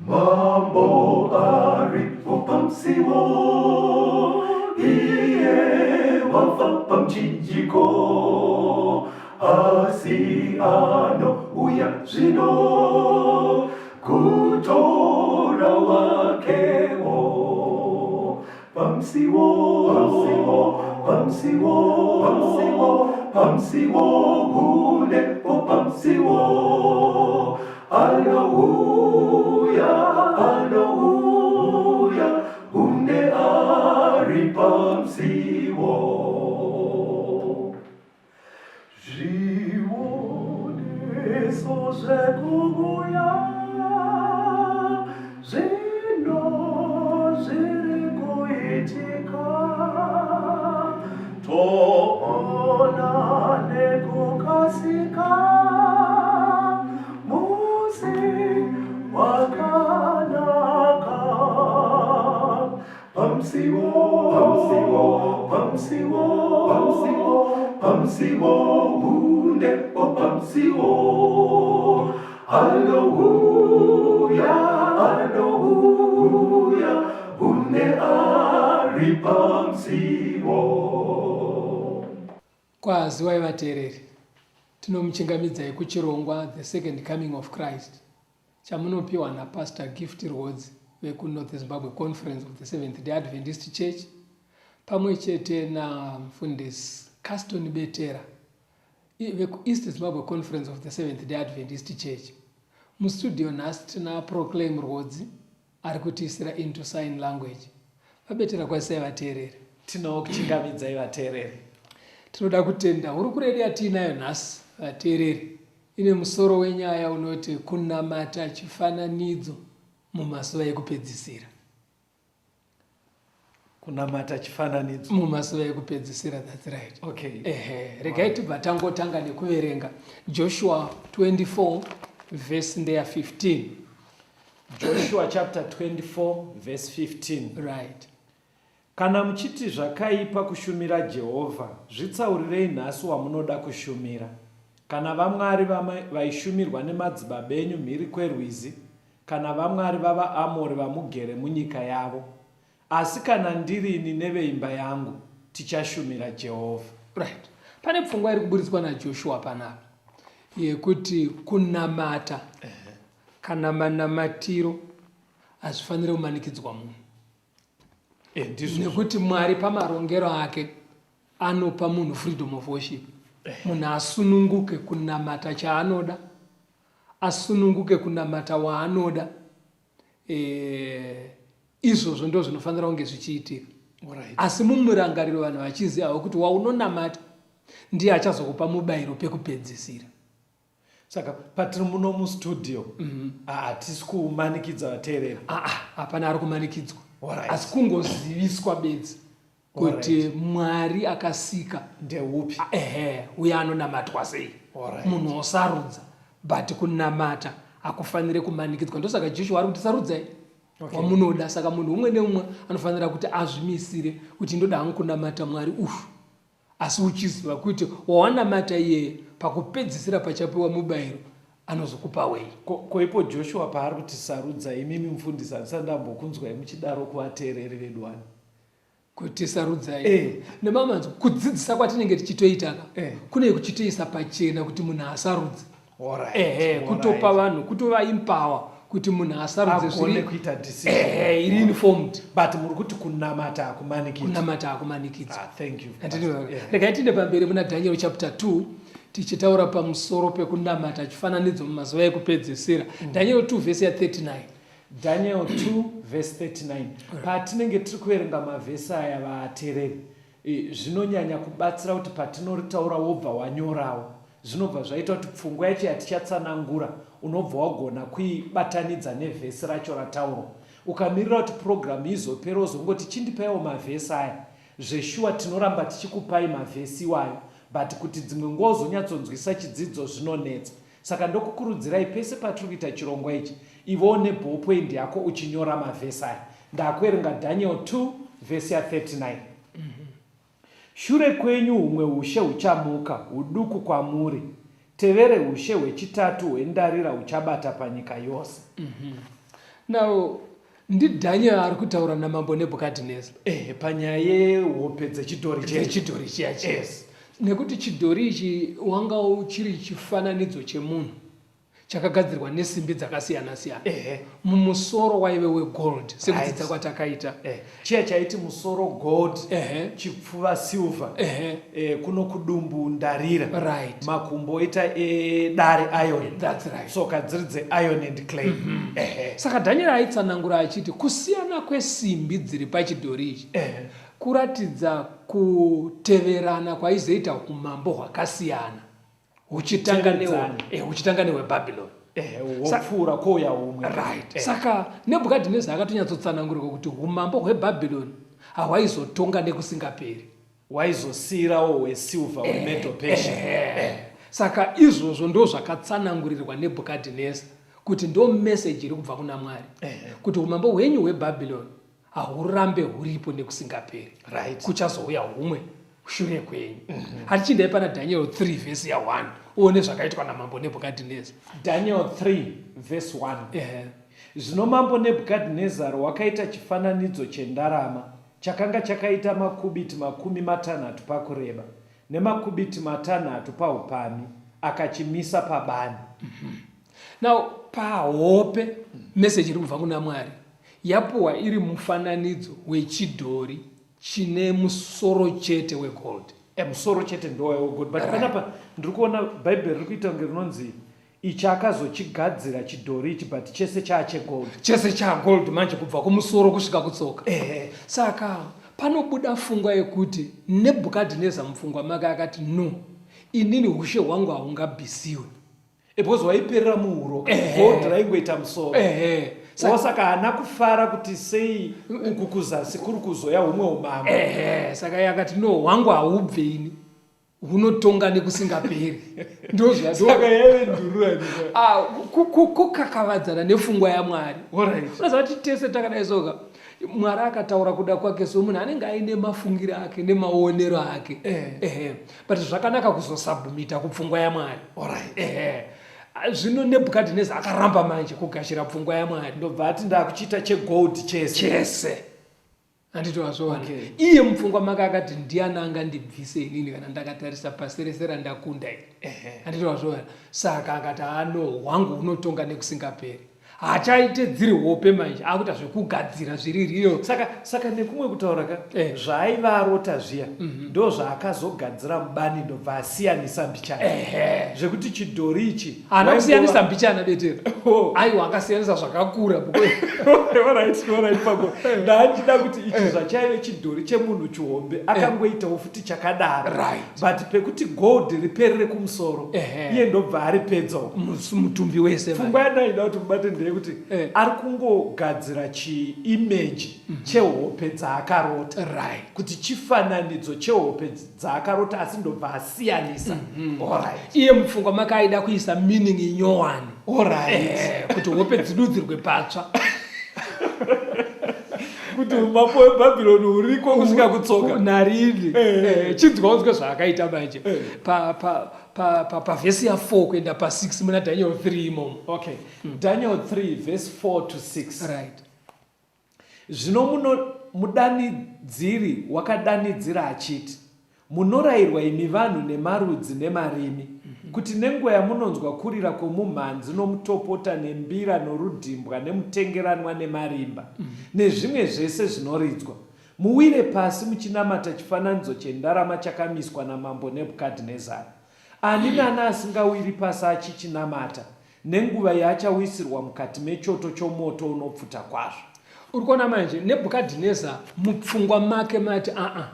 Mambo aripo pamusiwo, iye wafa pamuchinjiko, asi anouya zvino kutora wakewo. Pamusiwo, pamusiwo, pamusiwo, pamusiwo, pamusiwo, hunepo pamusiwo. Anouya, anouya, hunde ari pamusiwo. Zvioneso zvekuuya zvino zviri kuitika, toona nekukasika musi wakanaka. Pamusiwo, pamusiwo, pamusiwo, pamusiwo, pamusiwo, hunde o pamusiwo. Anouya, anouya, hunde ari pamusiwo. Kwaziwai vateereri, tinomuchingamidzai kuchirongwa The Second Coming of Christ chamunopiwa naPastor Gift Rwodzi vekuNorth Zimbabwe Conference of the Seventh Day Adventist Church pamwe chete naMufundisi Caston Betera vekuEast Zimbabwe Conference of the Seventh Day Adventist Church. Mustudio nhasi tina Proclaim Rwodzi ari kutiisira into sign language. VaBetera kwazisai vateereri. Tinowo kuchingamidzai vateereri. Tinoda kutenda hurukuro yedu yatiinayo nhasi vateereri Ine musoro wenyaya unoti Kunamata Chifananidzo Mumazuva Ekupedzisira. Kunamata chifananidzo mumazuva ekupedzisira, that's right. Okay. Ehe, regai tibva tangotanga nekuverenga Joshua 24 verse ndeya 15. Joshua chapter 24 verse 15. Right. Kana muchiti zvakaipa kushumira Jehovha, zvitsaurirei nhasi wamunoda kushumira, kana vamwari vaishumirwa nemadzibaba enyu mhiri kweRwizi, kana vamwari vavaAmori vamugere munyika yavo. Asi kana ndirini neveimba yangu, tichashumira Jehovha. Right. Pane pfungwa iri kuburitswa naJoshua panapa yekuti kunamata kana manamatiro hazvifanire kumanikidzwa munhu. Eh, ndizvo nekuti mwari pamarongero ake anopa munhu freedom of worship eh. Munhu asununguke kunamata chaanoda, asununguke kunamata waanoda. E, izvozvo ndo zvinofanira kunge zvichiitika. Asi mumurangariro vanhu vachizivawo kuti waunonamata ndiye achazokupa mubayiro pekupedzisira. Saka patiri muno mustudio hatisi kumanikidza vateereri. Aa, hapana ari kumanikidzwa, asi kungoziviswa bedzi kuti Mwari akasika ndeupi, ehe, uye anonamatwa sei. Munhu osarudza, but kunamata hakufanire kumanikidzwa. Ndosaka Joshua ari kuti sarudzai wamunoda. Saka munhu umwe neumwe anofanira kuti azvimisire kuti ndoda hangu kunamata Mwari uyu, asi uchiziva kuti wawanamata iyeye pakupedzisira pachapiwa mubayiro anozokupa wei. Ko ipo Joshua paari kuti sarudza, imimi mufundisi handisati ndambokunzwai muchidaro kuvateereri vedu wani. Kuti sarudzai nemamanzwi kudzidzisa kwatinenge tichitoitaka kunenge kuchitoisa pachena kuti munhu asarudze. Ehe, kutopa vanhu, kutova empower kuti munhu asarudze agone kuita decision. Ehe, iri informed. But muri kuti kunamata hakumanikidzwi. Kunamata hakumanikidzwi. Ah, thank you. Handiti Regai tiende pamberi muna Daniel chapter 2 tichitaura pamusoro pekunamata chifananidzo mumazuva ekupedzisira. Daniel 2 verse ya 39. Daniel 2 verse 39. Patinenge tiri kuverenga mavhesi aya vateereri, zvinonyanya kubatsira kuti patinoritaura wobva wanyorawo. Zvinobva zvaita kuti pfungwa yacho yatichatsanangura unobva wagona kuibatanidza nevhesi racho rataurwa. Ukamirira kuti purogiramu izopera wozongoti chindipaiwo mavhesi aya, zveshuwa tinoramba tichikupai mavhesi iwayo but kuti dzimwe nguva uzonyatsonzwisa chidzidzo zvinonetsa. Saka ndokukurudzirai pese patiri kuita chirongwa ichi, ivawo neballpoint yako uchinyora mavhesi aya. Ndakuverenga Daniel 2 vhesi ya 39. Shure kwenyu humwe ushe huchamuka, huduku kwamuri, tevere ushe hwechitatu hwendarira huchabata panyika yose. Now ndiDaniel ari kutaura namambo Nebhukadhineza. Eh, panyaya yehope dzechidhori chiya. Dzechidhori chiya chiya. Yes. Nekuti chidhori ichi wanga chiri chifananidzo chemunhu chakagadzirwa nesimbi dzakasiyana siyana. Ehe. Mumusoro waive wegold sekudzidza Right. kwatakaita. Eh, chiya chaiti musoro gold, Ehe. chipfuva silver, Ehe. eh, kuno kudumbu ndarira, Right. makumbo oita edare iron, That's right. tsoka dziri dzeiron and clay. Ehe. Saka Daniel aitsanangura achiti kusiyana kwesimbi dziri pachidhori ichi Ehe. kuratidza kuteverana kwaizoita umambo hwakasiyana huchitanga newe Huchitevedzana. eh, huchitanga nehwebhabhiloni Ehe, wopfuura kouya umwe. Right. Eh. Saka Nebhukadhineza akatonyatsotsanaangurwa kuti umambo hwebhabhiloni hahwaizotonga nekusingaperi. Waizosiirawo hwesilver hweMedo Persia. Eh. Saka izvozvo ndo zvakatsanangurirwa Nebhukadhineza kuti ndo meseji iri kubva kuna Mwari kuti umambo hwenyu hwebhabhiloni hahurambe huripo nekusingaperi. Right. Kuchazouya humwe shure kwenyu. Hatichiendai pana Daniel 3 vhesi ya 1 uone zvakaitwa namambo Nebhukadhineza. Daniel 3 vhesi 1. Ehe. Zvino mambo Nebhukadhinezari wakaita chifananidzo chendarama chakanga chakaita makubiti 60 pakureba, nemakubiti 6 paupamhi, akachimisa pabani. Now pahope message iri kubva kuna Mwari yapuwa iri mufananidzo wechidhori chine musoro chete wegold. E, musoro chete ndowaiwo gold but panapa ndiri kuona bhaibheri riri kuita kunge rinonzi ichi akazochigadzira chidhori ichi but chese chaachegold. Chese chaagold manje kubva kumusoro kusvika kutsoka. Ehe. Saka panobuda fungwa yekuti Nebhukadhineza mupfungwa make akati no, inini hushe hwangu haungabvisiwe. E, because waiperera muhuro gold raingoita musoro. Ehe. Saka, saka haana kufara kuti sei uku kuzasi kuri kuzoya humwe umambo. Ehe, saka iye akati no, hwangu haubve ini, hunotonga nekusingaperi. Ndozvasaka yaive ndurura. Ah, kukakavadzana nefungwa yaMwari. Alright. Unoziva kuti tese takadai soka Mwari akataura kuda kwake so munhu anenge aine mafungiro ake nemaonero ake. Ehe. But zvakanaka kuzosubmita kupfungwa yaMwari. Alright. Ehe. Zvino Nebhukadhineza akaramba manje kugashira pfungwa yaMwari. Ndobva ati ndakuchiita chegold chese. Chese. Handiti wazviona? Okay. Iye mupfungwa make akati ndiani angandibvise inini kana ndakatarisa pasi rese randakunda iri. Handiti wazviona? Saka akati ano hwangu hunotonga nekusingaperi. Haachaite dziri hope manje, akuita zvekugadzira zviri real. Saka saka nekumwe kutaura ka Eh. zvaaiva arota zviya ndozvaakazogadzira mubani ndobva asiyanisa mbichana. Ehe. Zvekuti chidhori ichi Haana waingova- kusiyanisa mbichana betero. Oh. Aiwa akasiyanisa zvakakura because Alright, alright, pako. Ndaachida kuti ichi zvachaive chidhori chemunhu chihombe akangoitawo futi chakadaro. Right. But pekuti gold riperere kumusoro Ehe. iye ndobva aripedzawo. Mutumbi wese. Pfungwa yandaida kuti mubate ndeyekuti Eh. ari kungogadzira chiimeji chehope dzaakarota. Right. Kuti chifananidzo chehope dzaakarota asi ndobva asiyanisa. Alright. Iye mupfungwa make aida kuisa meaning inyowani. Alright. Kuti hope dzidudzirwe patsva. Kuti umambo hweBhabhironi huriko kusvika kutsoka. Narini. Chinzwa unzwe zvaakaita manje. Eh. Pa pa pa pa pavhesi ya 4 kuenda pa 6 muna Daniel 3 imomo. Okay. Daniel 3 verse 4 to 6. Right. Zvino muno, mudanidziri wakadanidzira achiti, Munorairwa imi vanhu nemarudzi nemarimi, kuti nenguva yamunonzwa kurira kwomumhanzi nomutopota nembira norudhimbwa nemutengeranwa nemarimba, nezvimwe zvese zvinoridzwa, muwire pasi muchinamata chifananidzo chendarama chakamiswa namambo Nebhukadhinezari. Ani nani asingawiri pasi achichinamata, nenguva yaachawisirwa mukati mechoto chomoto unopfuta kwazvo. Uri kuona manje, Nebhukadhineza mupfungwa make mati aa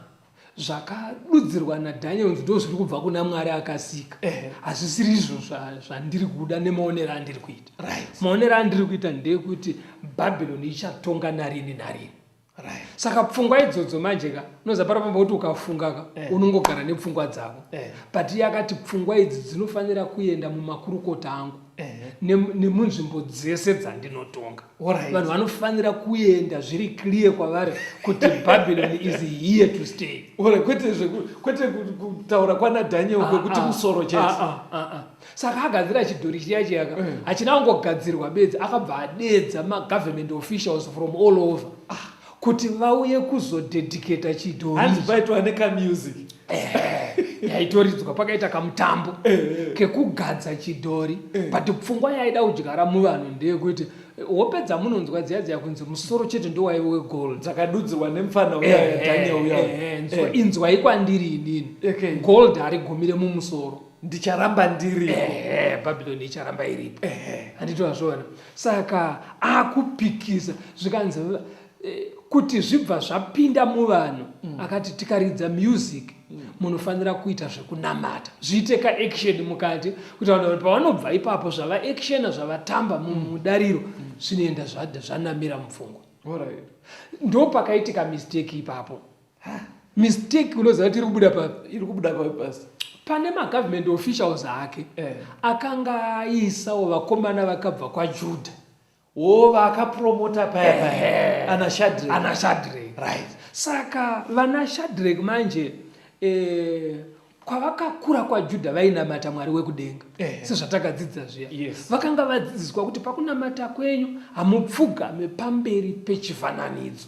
zvakadudzirwa naDaniel ndo zviri kubva kuna Mwari akasika. Hazvisiri izvo zvandiri kuda nemaonero andiri kuita. Right. Maonero andiri kuita ndeyekuti Bhabhironi ichatonga narini narini. Right. Saka pfungwa idzodzo manje ka, unoziva parapamba kuti ukafunga ka, unongogara nepfungwa dzako. But iye akati pfungwa idzi dzinofanira kuenda mumakurukota angu nemunzvimbo dzese dzandinotonga. Vanhu vanofanira kuenda zviri clear kwavari kuti Babylon is here to stay. Alright, kwete kutaura kwana Daniel kwekuti musoro chete. Saka agadzira chidhori chiya chiyaka, hachina kungogadzirwa bedzi, akabva adedza magovernment officials from all over kuti vauye kuzodedicata chidhori. Hanzi paitwa nekamusic. Yaitoridzwa, pakaita kamutambo kekugadza chidhori. But pfungwa yaida kudyara muvanhu ndeyekuti hope dzamunonzwa dziya dziya kunzi musoro chete ndowaive wegold, dzakadudzirwa nemufana uya Daniel uya. Inzwai kwandiri inini, gold harigumire mumusoro, ndicharamba ndiripo. Babylon icharamba iripo, handiti wazviona? Saka akupikisa zvikanzi kuti zvibva zvapinda muvanhu. Akati tikaridza music, munofanira kuita zvekunamata, zviite kaaction mukati, kuti vanhu pavanobva ipapo zvava actiona, zvavatamba mudariro, zvinoenda zvanamira mupfungwa. Ndo pakaitika mistake ipapo. Mistake unoziva kuti iri kubuda papi? Iri kubuda papi, Pastor? Pane magovernment officials ake akanga aisawo vakomana vakabva kwaJudha. Wo vakapromota paya paya, ana Shadrach. Ana Shadrach. Saka vana Shadrach manje, kwavakakura kwaJudha vainamata Mwari wekudenga, sezvatakadzidza zviya. Vakanga vadzidziswa kuti pakunamata kwenyu hamupfugame pamberi pechifananidzo.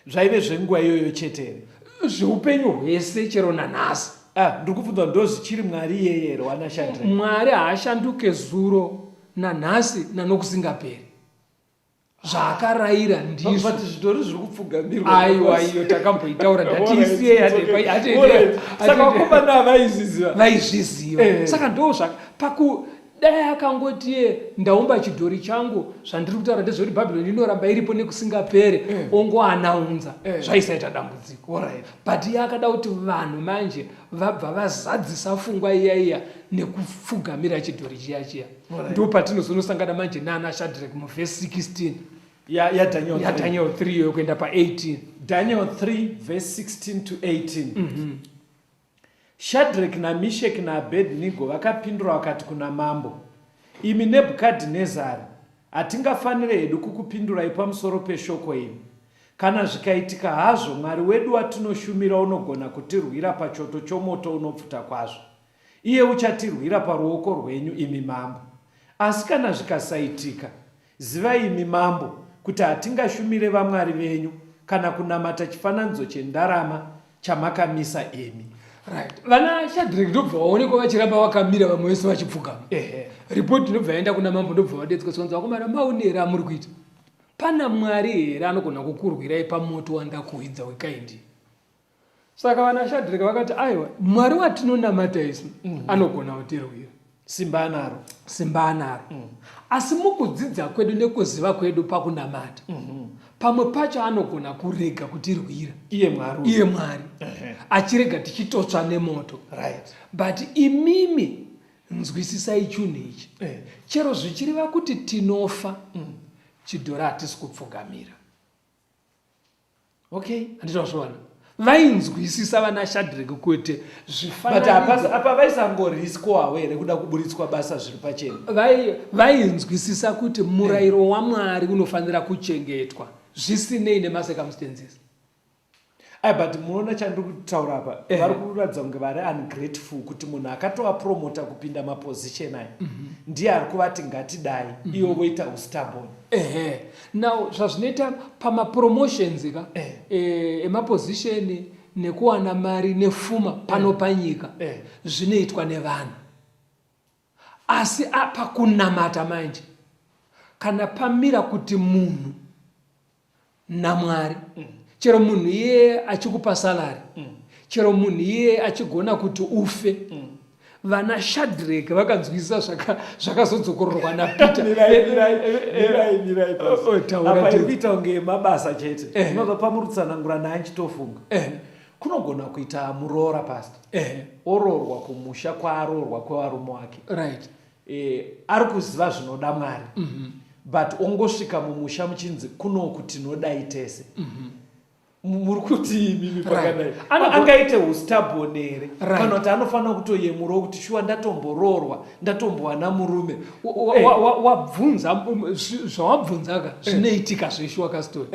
Zvaive zvenguva iyoyo chete here? Zveupenyu hwese, chero nanhasi. Ah, ndiri kubvunza, ndo zvichiri Mwari iyeye here wana Shadrach? Mwari haashanduke zuro nanhasi nanokusingaperi. Zvaakarayira ndizvo. But zvidhori zviri kupfugamirwa. Aiwa, iyo takamboitaura, ndatiisiye. Saka vakomana havaizviziva? Vaizviziva. Saka ndo zvaka paku dai akangotiye ndaumba chidhori changu, zvandiri kutaura ndezvekuti Bhabhironi inoramba iripo nekusingapere, ongoanaunza, zvaisaita dambudziko. But iye akada kuti vanhu manje vabva vazadzisa fungwa iya iya nekupfugamira chidhori chiya chiya. Ndo patinozonosangana manje nana Shadrach muvhesi 16 yaDaniel 3. YaDaniel 3 iyoyo kuenda pa18. Daniel 3 verse 16 to 18. Shadrach naMisheki naAbednego vakapindura vakati kuna mambo, "Imi Nebhukadhinezari, hatingafanire hedu kukupindurai pamusoro peshoko iri. Kana zvikaitika hazvo, Mwari wedu watinoshumira unogona kutirwira pachoto chomoto unopfuta kwazvo. Iye uchatirwira paruoko rwenyu, imi mambo. Asi kana zvikasaitika, zivai imi mambo, kuti hatingashumire vamwari venyu kana kunamata chifananidzo chendarama chamakamisa imi." Right, vana Shadrach ndobva vaonekwa vachiramba vakamira, vamwe vese vachipfugama. Ripoti ndobva yaenda kuna mambo, ndobva vadedzwa sonzi, "Vakomana, maone here amuri kuita? Pana Mwari here anogona kukurwirai pamoto wandakuhwidza wekaindi?" Saka vana Shadrach vakati, "Aiwa, Mwari watinonamata isu anogona kutirwira." Simba anaro. Simba anaro. Asi mukudzidza kwedu nekuziva kwedu pakunamata, pamwe pacho anogona kurega kutirwira. Iye Mwari uyu. Iye Mwari achirega tichitotsva nemoto. But imimi nzwisisai chunhu ichi. Chero zvichireva kuti tinofa, chidhori hatisi kupfugamira. Handitozviona, vainzwisisa vana Shadrach kuti But zvifananidzo apa vaisangoriskwawo here kuda kuburitswa basa zviri pachena? Vainzwisisa kuti murayiro waMwari unofanira kuchengetwa zvisinei nemacircumstances. Ai, but munoona chandiri kutaura apa? Vari kuratidza kunge vari ungrateful, kuti munhu akatovapromota kupinda maposition aya ndiye ari kuvati ngatidai, ivo voita ustubborn. Ehe, now zvazvinoita pamapromotions ka, emaposition nekuwana mari nefuma pano panyika, zvinoitwa nevanhu. Asi pakunamata manje, kana pamira kuti munhu naMwari, chero munhu iyeye achikupa salary, chero munhu iyeye achigona kuti ufe, vana Shadrach vakanzwisisa zvakazodzokororwa naPeter. Mirai, mirai, mirai, mirai, Oh, oh, taura. Apa iri Tete. kuita kunge mabasa chete. Unobva pamurutsanangura naanchitofunga. Kunogona kuita muroora, Pastor, oroorwa kumusha kwaaroorwa kwevarume wake. Ari kuziva zvinoda Mwari. But ongosvika mumusha muchinzi kunoku tinodai tese. Muri kuti imimi pakadai angaite hustabon here kana kuti anofanira kutoyemurawo kuti shuwa ndatomboroorwa ndatombowana murume? Wabvunza zvawabvunza ka, zvinoitika zveshuwa kastori.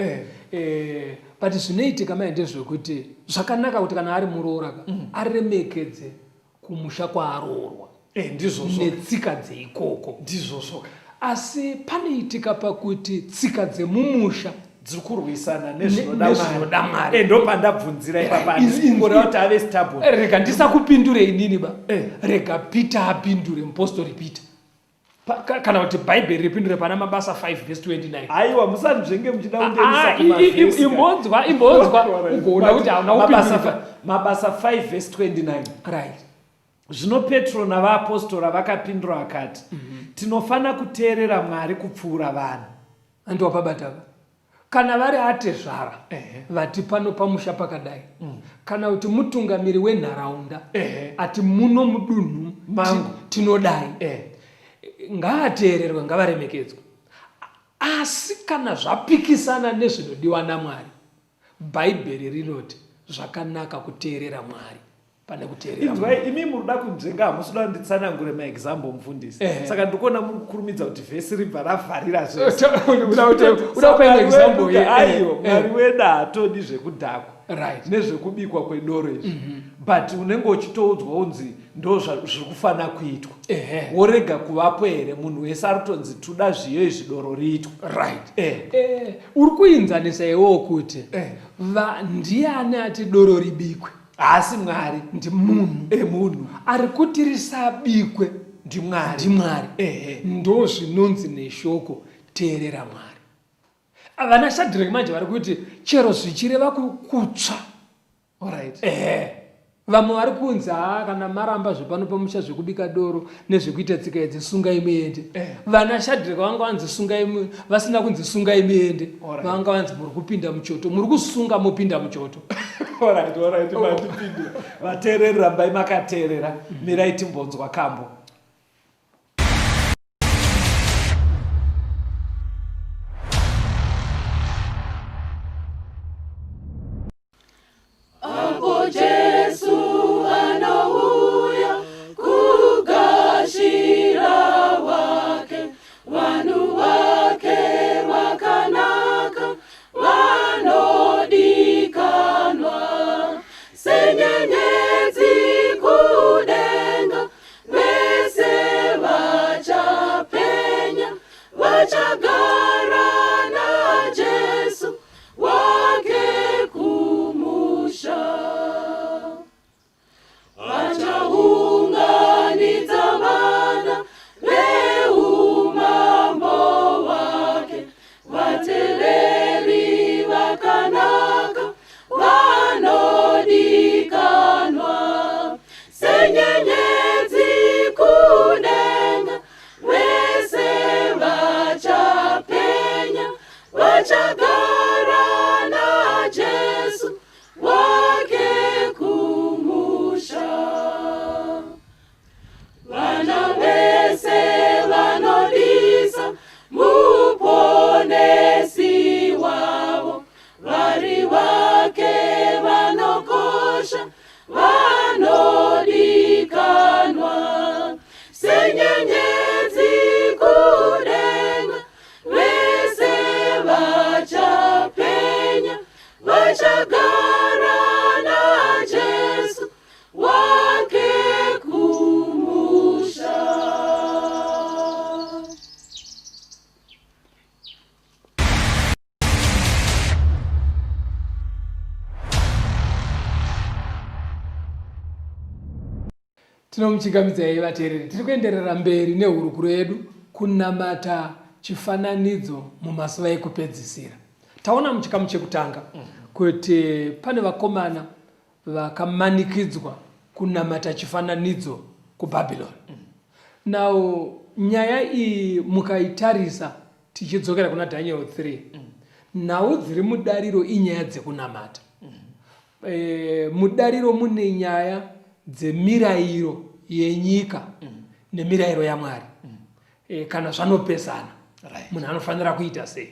But zvinoitika mai ndezvekuti zvakanaka kuti kana ari muroora ka, aremekedze kumusha kwaaroorwa. Ndizvozvo. Netsika dzeikoko. Ndizvozvo. Asi panoitika pakuti tsika dzemumusha dziri kurwisana nezvinoda Mwari. Ndopandabvunzira ipapa, handisi kungoreva kuti ave stubborn. Rega ndisakupindure inini ba. Rega Peter apindure, mupostori Peter, kana kuti Bhaibheri ripindure pana Mabasa 5 vhesi 29. Aiwa, musanzvenge muchida kundiendesa kumavhesi. Imbonzwa, imbonzwa, ugoona kuti hauna kupindurika. Mabasa 5 vhesi 29. Zvino Petro navaapostora vakapindura akati, Tinofanira kuteerera Mwari kupfuura vanhu. Andiwapabataka kana vari atezvara vati pano pamusha pakadai, kana kuti mutungamiri wenharaunda ati muno mudunhu mangu tinodai, ngaateererwe, ngavaremekedzwe. Asi kana zvapikisana nezvinodiwa naMwari, Bhaibheri rinoti zvakanaka kuteerera Mwari pane kuteerera. Inzwai, imi muri kuda kunzvenga, hamusi kuda nditsanangure maexample, mufundisi. Saka ndiri kuona muri kukurumidza kuti vhesi ribva ravharira zvese. Uda kupa example ye? Aiwa, Mwari wedu haatodi zvekudhakwa nezvekubikwa kwedoro izvi, but unenge uchitoudzwa unzi ndo zviri kufanira kuitwa, worega kuvapo here? Munhu wese ari kutonzi tuda zviyo izvi, doro riitwe. Uri kuinzanisa iwewo kuti ndiani ati doro ribikwe? Haasi Mwari. Ndimunhu. Emunhu. Ari kuti risabikwe. NdiMwari. NdiMwari. Ndo zvinonzi neshoko, teerera Mwari. Vana Shadrach manje vari kuti chero zvichireva kutsva. Vamwe vari kunzi haa, kana maramba zvepano pamusha zvekubika doro nezvekuita tsika idzi, sungai muende. Vana Shadrach vanga vanzi sungai, vasina kunzi sungai muende, vanga vanzi muri kupinda muchoto, muri kusunga mopinda muchoto. Alright, alright, matipindura. Vateereri, rambai makateerera. Mirai timbonzwa kambo. Apo Jesu anouya kugashira wake, vanhu vake vakanaka vanodikanwa, senyenyedzi kudenga, vese vachapenya, vachagara naJesu wake kumusha. Vachaunganidza vana veumambo hwake, vateveri vakanaka vanodikanwa, senyenyedzi kudenga, vese vachapenya, vachagara naJesu wake kumusha. Vana vese vanodisa muponesi wavo, vari vake vanokosha vanodikanwa, senyenyedzi kudenga, vese vachapenya, vachagara naJesu wake kumusha. Tinomuchingamidzai vateereri, tiri kuenderera mberi nehurukuro yedu, kunamata chifananidzo mumazuva ekupedzisira. Taona muchikamu chekutanga kuti pane vakomana vakamanikidzwa kunamata chifananidzo kuBabylon. Now nyaya iyi mukaitarisa tichidzokera kuna Daniel 3, nhau dziri mudariro inyaya dzekunamata. Mudariro mune nyaya dzemirayiro yenyika nemirayiro yaMwari. Kana zvanopesana. Munhu anofanira kuita sei?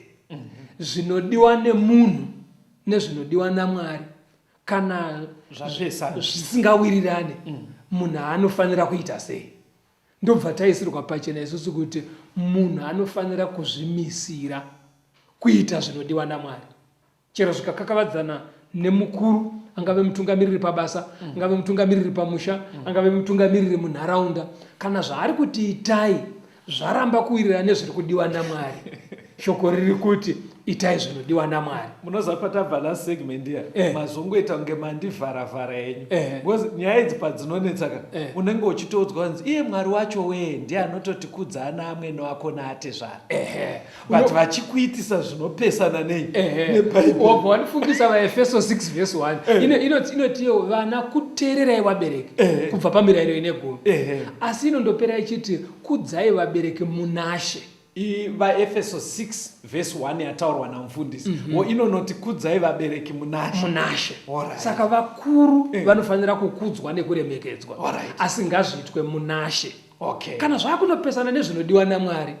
Zvinodiwa nemunhu nezvinodiwa naMwari kana zvisingawirirane, munhu anofanira kuita sei? Ndobva taisirwa pachena isusu kuti munhu anofanira kuzvimisira kuita zvinodiwa naMwari. Chero zvikakakavadzana nemukuru, angave mutungamiriri pabasa, angave mutungamiriri pamusha, angave mutungamiriri munharaunda, kana zvaari kuti itai zvaramba kuwirirana nezviri kudiwa naMwari, shoko riri kuti itai zvinodiwa naMwari. Munoziva patabva last segment iya, mazongoita kunge mandivharavhara henyu, because nyaya idzi padzinonetsa ka, unenge uchitoudzwa kunzi iye Mwari wacho wee ndiye anototikudza ana amwene wako naatezvara, but vachikuitisa zvinopesana nei neBhaibheri. Wabva wandifungisa vaEfeso 6 vhesi 1, inotiyo vana kuteererai vabereki kubva pamirayiro ine gumi, asi inondopera ichiti kudzai vabereki munaShe. VaEfeso 6 vhesi 1 yataurwa namufundisi, wo inonoti kudzai vabereki munaShe. Munashe. Saka vakuru vanofanira kukudzwa nekuremekedzwa, asi ngazviitwe munaShe. Kana zvakunopesana nezvinodiwa naMwari,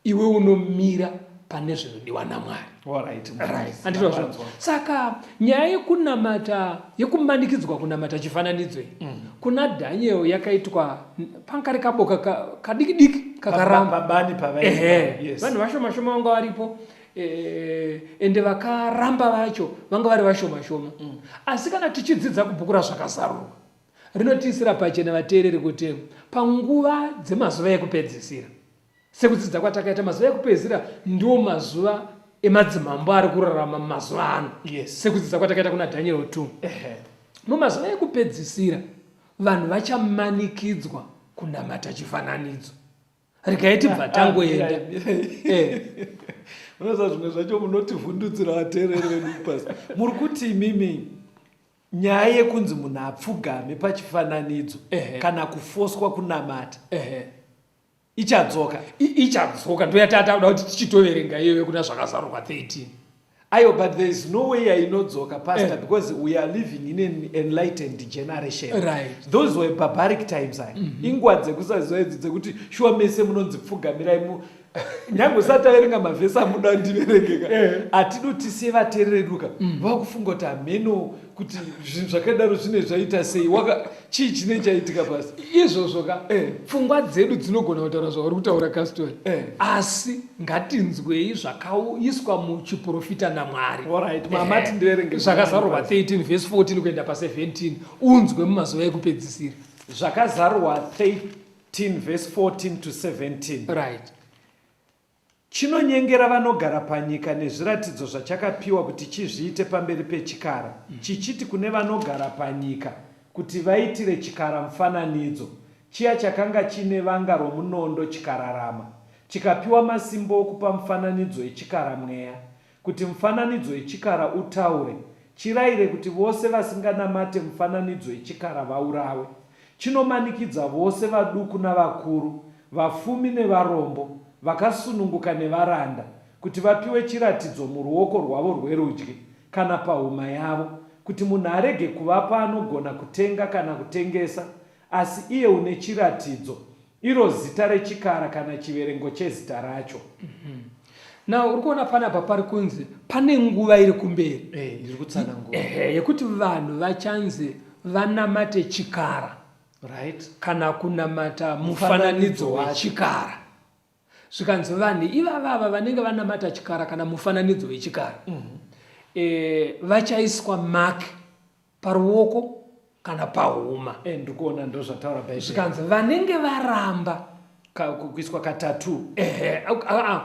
iwe unomira pane zvinodiwa naMwari. Right. Saka nyaya yekunamata, yekumanikidzwa kunamata chifananidzo iyi, kuna Daniel yakaitwa pangari kaboka kadiki diki kakaramba. Pabani pavaita. Vanhu vashoma shoma vanga varipo, ende vakaramba vacho vanga vari vashoma shoma. Asi kana tichidzidza kubhuku raZvakazarurwa, rinotiisira pachena vateereri kuti panguva dzemazuva ekupedzisira, sekudzidza kwatakaita, mazuva ekupedzisira ndiwo mazuva emadzimambo ari kurarama mumazuva ano. Sekudzidza kwatakaita kuna Daniel 2. Mumazuva ekupedzisira vanhu vachamanikidzwa kunamata chifananidzo. Regai tibva tangoenda. Unoziva zvimwe zvacho munotivhundutsira vateereri vedu pasi. Muri kuti imimi nyaya yekunzi munhu apfugame pachifananidzo kana kufoswa kunamata ichadzoka. Ichadzoka, ndoyatata kuda kuti tichitoverenga iyoyo kuna Zvakazarurwa 13. Ayo, but there is no way yainodzoka, Pastor, because we are living in an enlightened generation. Those were barbaric times aya. Inguva dzekusaziva idzi dzekuti shuwa mese munonzi pfugamirai mu nyange usati averenga mavhesi amuda ndiverengeka, hatidi tisiye vateerereduka vakufunga kuti hameno kuti zvinhu zvakadaro zvine zvaita sei, waka chii chine chaitika pasi izvozvo ka. Pfungwa dzedu dzinogona kutaura zvauri kutaura, Kastori, asi ngatinzwei zvakaiswa muchiprofita naMwari. Alright, mama, tindiverenge. Zvakazarurwa 13 vhesi 14 kuenda pa17, unzwe mumazuva ekupedzisira. Zvakazarurwa 13 vhesi 14 to 17. Chinonyengera vanogara panyika nezviratidzo zvachakapiwa kuti chizviite pamberi pechikara, chichiti kune vanogara panyika kuti vaitire chikara mufananidzo, chiya chakanga chine vanga romunondo chikararama. Chikapiwa masimba okupa mufananidzo wechikara mweya, kuti mufananidzo wechikara utaure, chiraire kuti vose vasinganamate mufananidzo wechikara vaurawe. Chinomanikidza vose vaduku navakuru, vafumi nevarombo, vakasununguka nevaranda, kuti vapiwe chiratidzo muruoko rwavo rwerudyi kana pahuma yavo, kuti munhu arege kuvapa anogona kutenga kana kutengesa, asi iye une chiratidzo, iro zita rechikara kana chiverengo chezita racho. Now uri kuona panapa pari kunzi pane nguva iri kumberi Iri kutsanangura yekuti vanhu vachanzi vanamate chikara kana kunamata mufananidzo wechikara. Zvikanzi vanhu ivavava vanenge vanamata chikara kana mufananidzo wechikara, vachaiswa mark paruoko kana pahuma. Ndiri kuona ndozvataura Bhaibheri. Zvikanzi vanenge varamba Kuiswa katatu. Ehe,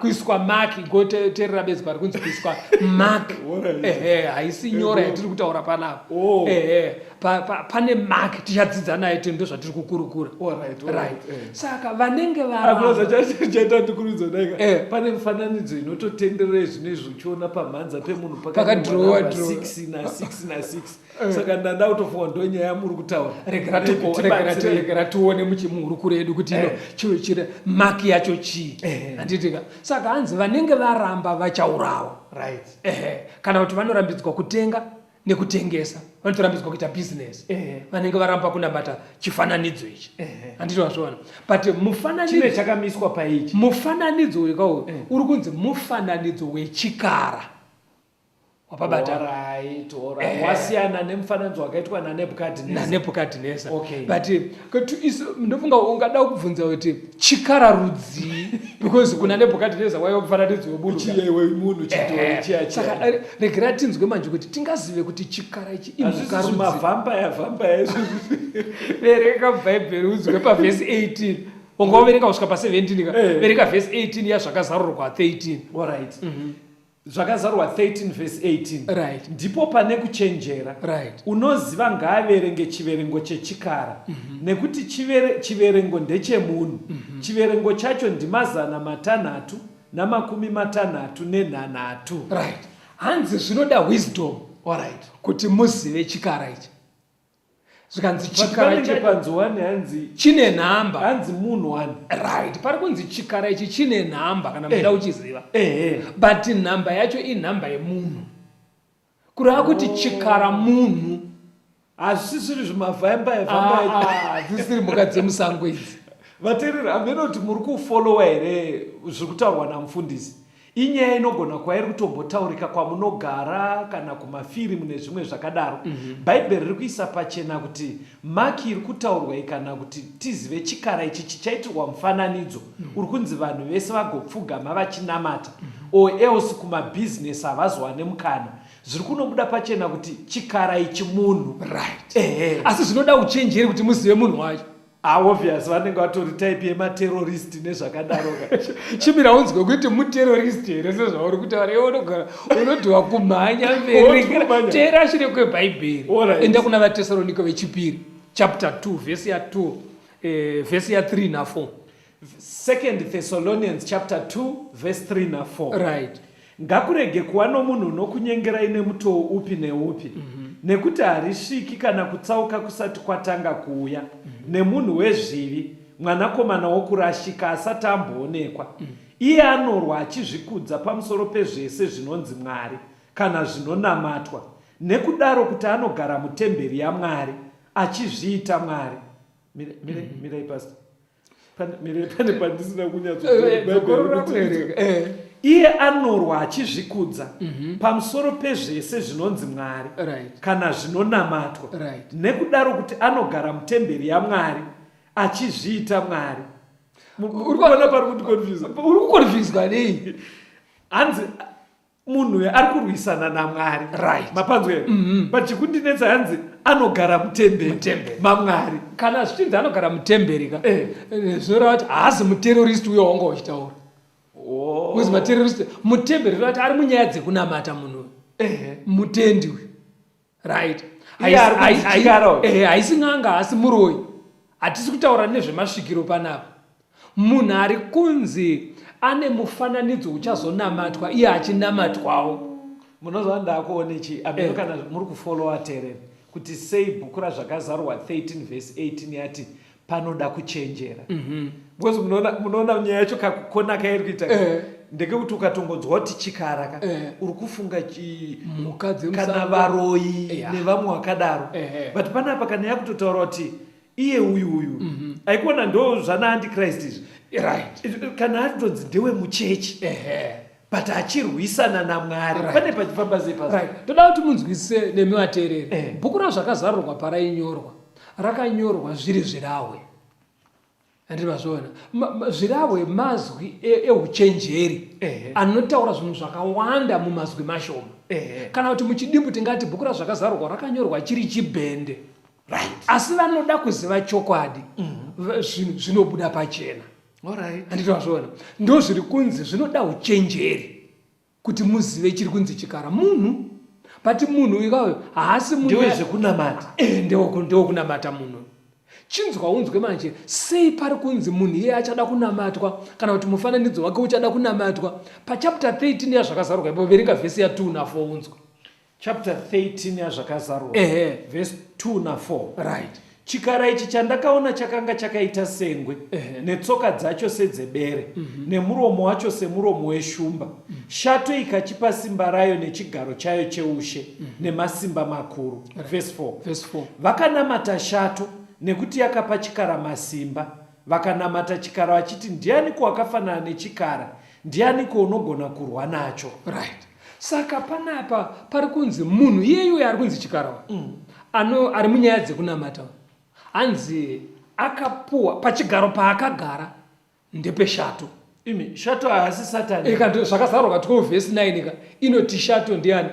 kuiswa mark, goteerera bedzi pari kunzi kuiswa mark. Ehe, haisi nyora yatiri kutaura panapa. Ehe, pane mark tichadzidza nayo, ndo zvatiri kukurukura. Saka vanenge varamba. Chaita ndikurudzo daika. Pane mifananidzo inototenderera zvino izvi uchiona pamhanza pemunhu pakadhirowa 6 na 6 na 6. Saka ndanda kutofunga ndonyaya yamuri kutaura. Regera tione muhurukuro yedu kuti ino chive chiri maki yacho chii. Handitika. Saka hanzi vanenge varamba vachaurawa. Ehe, kana kuti vanorambidzwa kutenga Nekutengesa, vanotorambidzwa kuita business. Vanenge varamba kunamata chifananidzo ichi, handiti wazviona? But mufananidzo chakamiswa paichi. Mufananidzo uyu kauyu uri kunzi mufananidzo wechikara, wapabata? Alright, alright. Wasiyana nemufananidzo wakaitwa naNebukadnezar. NaNebukadnezar. But kuti ndofunga ungada kubvunza kuti chikara rudzii, because kuna Nebukadnezar waiva mufananidzo wemunhu. Chiye wemunhu, chidhori chiya chiya. Saka regera tinzwe manje kuti tingazive kuti chikara ichi imhuka Hazvisi rudzii. Zvimavampire vampire izvozvi. Verenga Bhaibheri unzwe pavhesi 18. Wanga waverenga kusvika pa17 ka? Verenga vhesi 18 yaZvakazarurwa 13. Alright. Zvakazarurwa 13 vhesi 18. Ndipo pane kuchenjera. Unoziva ngaaverenge chiverengo chechikara, nekuti chiverengo ndechemunhu. Chiverengo chacho ndi 663. Right, hanzi zvinoda wisdom kuti muzive chikara ichi. Zvikanzi But chikara panenge panzi one, hanzi chine nhamba. Hanzi munhu one. Right, pari kunzi chikara ichi chine nhamba kana muchida kuchiziva, but nhamba yacho inhamba yemunhu, kureva kuti chikara munhu. Hazvisisiri zvimavampire vampire. Ah, ah, dzisiri mhuka dzemusango idzi. Vateereri, hameno kuti muri kufollowa here zviri kutaurwa namufundisi. Inyaya inogona kuva iri kutombotaurika kwamunogara kana kumafirimu nezvimwe zvakadaro. Bhaibheri riri kuisa pachena kuti mark iri kutaurwa iyi, kana kuti tizive chikara ichi chichaitirwa mufananidzo uri kunzi vanhu vese vagopfugama vachinamata, or else kumabhizinesi havazowane mukana, zviri kunobuda pachena kuti chikara ichi munhu. Asi zvinoda uchenjeri kuti muzive munhu wacho. Ah, obvious, vanenge vatori type yematerrorist nezvakadaro ka. Chimira unzwe kuti muterrorist here sezvauri kutaura iwe. Unogara unodhiwa kumhanya mberi. Kumhanya. Teera shure kweBhaibheri. Enda kuna VaTesaronika vechipiri chapter 2 vhesi ya2, vhesi ya3 na4. Second Thessalonians chapter 2 verse 3 na4. Ngakurege kuva nomunhu unokunyengerai nemutoo upi neupi, nekuti harisviki kana kutsauka kusati kwatanga kuuya, nemunhu wezvivi, mwanakomana wokurashika, asati amboonekwa. Iye anorwa achizvikudza pamusoro pezvese zvinonzi Mwari, kana zvinonamatwa, nekudaro kuti anogara mutemberi yaMwari, achizviita Mwari. Mirai, pastor. Mire, pane pandisina kunyatso. Dzokorora kuverenga. Iye anorwa achizvikudza pamusoro pezvese zvinonzi Mwari kana zvinonamatwa, nekudaro kuti anogara mutemberi yaMwari achizviita Mwari. Uri kuona pari kundiconfusa? Uri kuconfuswa nei? Hanzi munhu uyu ari kurwisana naMwari. Mapanzwa here? But chikundinetsa, hanzi anogara mutemberi Mutemberi. maMwari. Kana zvichinzi anogara mutemberi ka, zvinoreva kuti haasi muterrorist uyo wanga uchitaura. Because materrorist mutemberi, zvoreva kuti ari munyaya dzekunamata munhu uyu. Mutendi uyu, right? Iye ari kunzi chikara uyu. Haisi n'anga, haasi muroyi. Hatisi kutaura nezvemasvikiro panapa. Munhu ari kunzi ane mufananidzo uchazonamatwa, iye achinamatwawo. Munoziva ndakuone chi ameno kana muri kufollowa terere kuti sei bhuku raZvakazarurwa 13 vhesi 18 yati panoda kuchenjera, because munoona nyaya yacho kakukona kairi kuita ndekekuti ukatongonzwa kuti chikara ka, uri kufunga mhuka kana dzemusango. Varoyi nevamwe vakadaro. But panapa kana yakutotaura kuti iye uyu aikuona ndo zvana antichrist izvi. Kana atonzi ndewemuchechi but achirwisana naMwari, pane pachifamba sei pasi? Right, toda kuti munzwisise nemi vateereri. Bhuku raZvakazarurwa parainyorwa, rakanyorwa zviri zvirahwe, handiri mazviona? Zvirahwe mazwi euchenjeri anotaura zvinhu zvakawanda mumazwi mashoma. Kana kuti muchidimbu tingati bhuku raZvakazarurwa rakanyorwa chiri chibhende, asi vanoda kuziva chokwadi, zvinhu zvinobuda pachena. Handiti mazviona? Ndo zviri kunzi zvinoda uchenjeri kuti muzive chiri kunzi chikara munhu. But munhu uyu kauyo haasi munhu Ndewezvekunamata. Ndewokunamata munhu. Chinzwa unzwe manje, sei pari kunzi munhu iye achada kunamatwa, kana kuti mufananidzo wake uchada kunamatwa? Pachapter 13 yaZvakazarurwa ipo, verenga vhesi ya2 na4 unzwe. Chapter 13 yaZvakazarurwa, verse 2 na4. Chikara ichi chandakaona chakanga chakaita sengwe, netsoka dzacho sedzebere, nemuromo wacho semuromo weshumba. Shato ikachipa simba rayo nechigaro chayo cheushe nemasimba makuru. Verse 4. Verse 4. Vakanamata shato nekuti yakapa chikara masimba. Vakanamata chikara vachiti, Ndianiko wakafanana nechikara? Ndianiko unogona kurwa nacho? Right. Saka panapa pari kunzi munhu iyeyu uyo ari kunzi chikara uyu ano ari munyaya dzekunamata uyu hanzi akapuwa pachigaro paakagara ndepeshato. Imi, shato haasi Satani. Ika zvakazarurwa 12 vhesi 9 ka inoti shato ndiani?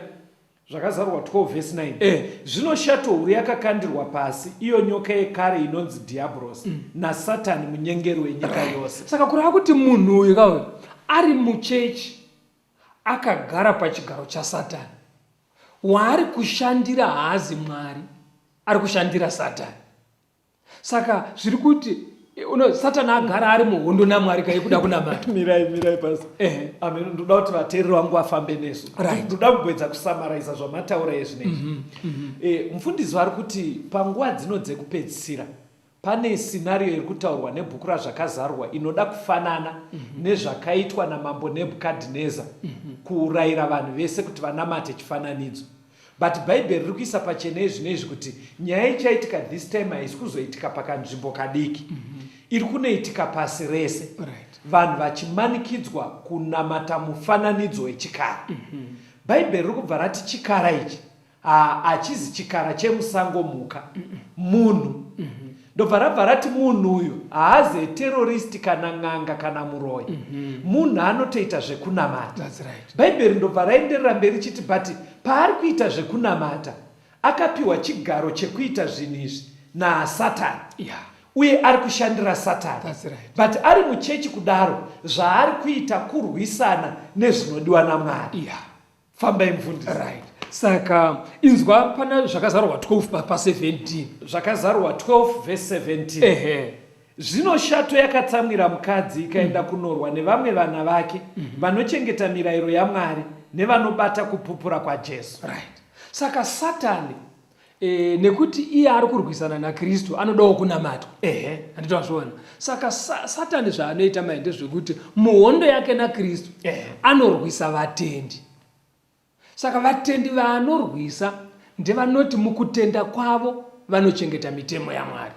Zvakazarurwa 12 vhesi 9. Eh. Zvino shato huru yakakandirwa pasi, iyo nyoka yekare inonzi Dhiabhorosi naSatani munyengeri wenyika yose. Saka kureva kuti munhu uyu ka uyu ari muchechi akagara pachigaro chaSatani. Waari kushandira haazi Mwari, ari kushandira Satani. Saka zviri kuti uno Satani agara ari muhondo naMwari kai kuda kunamata. Mirai, mirai pasi. Ehe. Amen. Ndoda kuti vateereri vangu vafambe nesu. Right. Ndoda kugoedza kusamaraiza zvamataura ezvinezvi. Eh, mufundisi vari kuti panguva dzino dzekupedzisira pane scenario iri kutaurwa nebhuku raZvakazarurwa inoda kufanana nezvakaitwa namambo Nebhukadhineza kuurayira vanhu vese kuti vanamate chifananidzo. But bhaibheri riri kuisa pachena izvino izvi kuti nyaya ichaitika this time haisi kuzoitika pakanzvimbo kadiki. Iri kunoitika pasi rese. Vanhu vachimanikidzwa kunamata mufananidzo wechikara. Bhaibheri riri kubva rati chikara ichi hachizi chikara chemusango mhuka. Munhu. Ndobva rabva rati munhu uyu haazi terrorist kana n'anga kana muroyi. Munhu anotoita zvekunamata. That's right. Bhaibheri ndobva raenderera mberi richiti but paari kuita zvekunamata akapiwa chigaro chekuita zvinhu izvi naSatani. Uye ari kushandira Satani. That's right. But ari muchechi kudaro zvaari kuita kurwisana nezvinodiwa naMwari. Fambai mufundisi. Right. Saka inzwa pana zvakazarurwa 12 pa 17. Zvakazarurwa 12 verse 17. Ehe. Zvino shato yakatsamwira mukadzi ikaenda kunorwa nevamwe vana vake vanochengeta mirayiro yaMwari nevanobata kupupura kwaJesu. Right. Saka Satani nekuti iye ari kurwisana naKristu anodawo kunamatwa. Ehe. Handiti wazviona? Saka Satani zvaanoita mai ndezvekuti muhondo yake naKristu anorwisa vatendi. Saka vatendi vaanorwisa ndevanoti mukutenda kwavo vanochengeta mitemo yaMwari.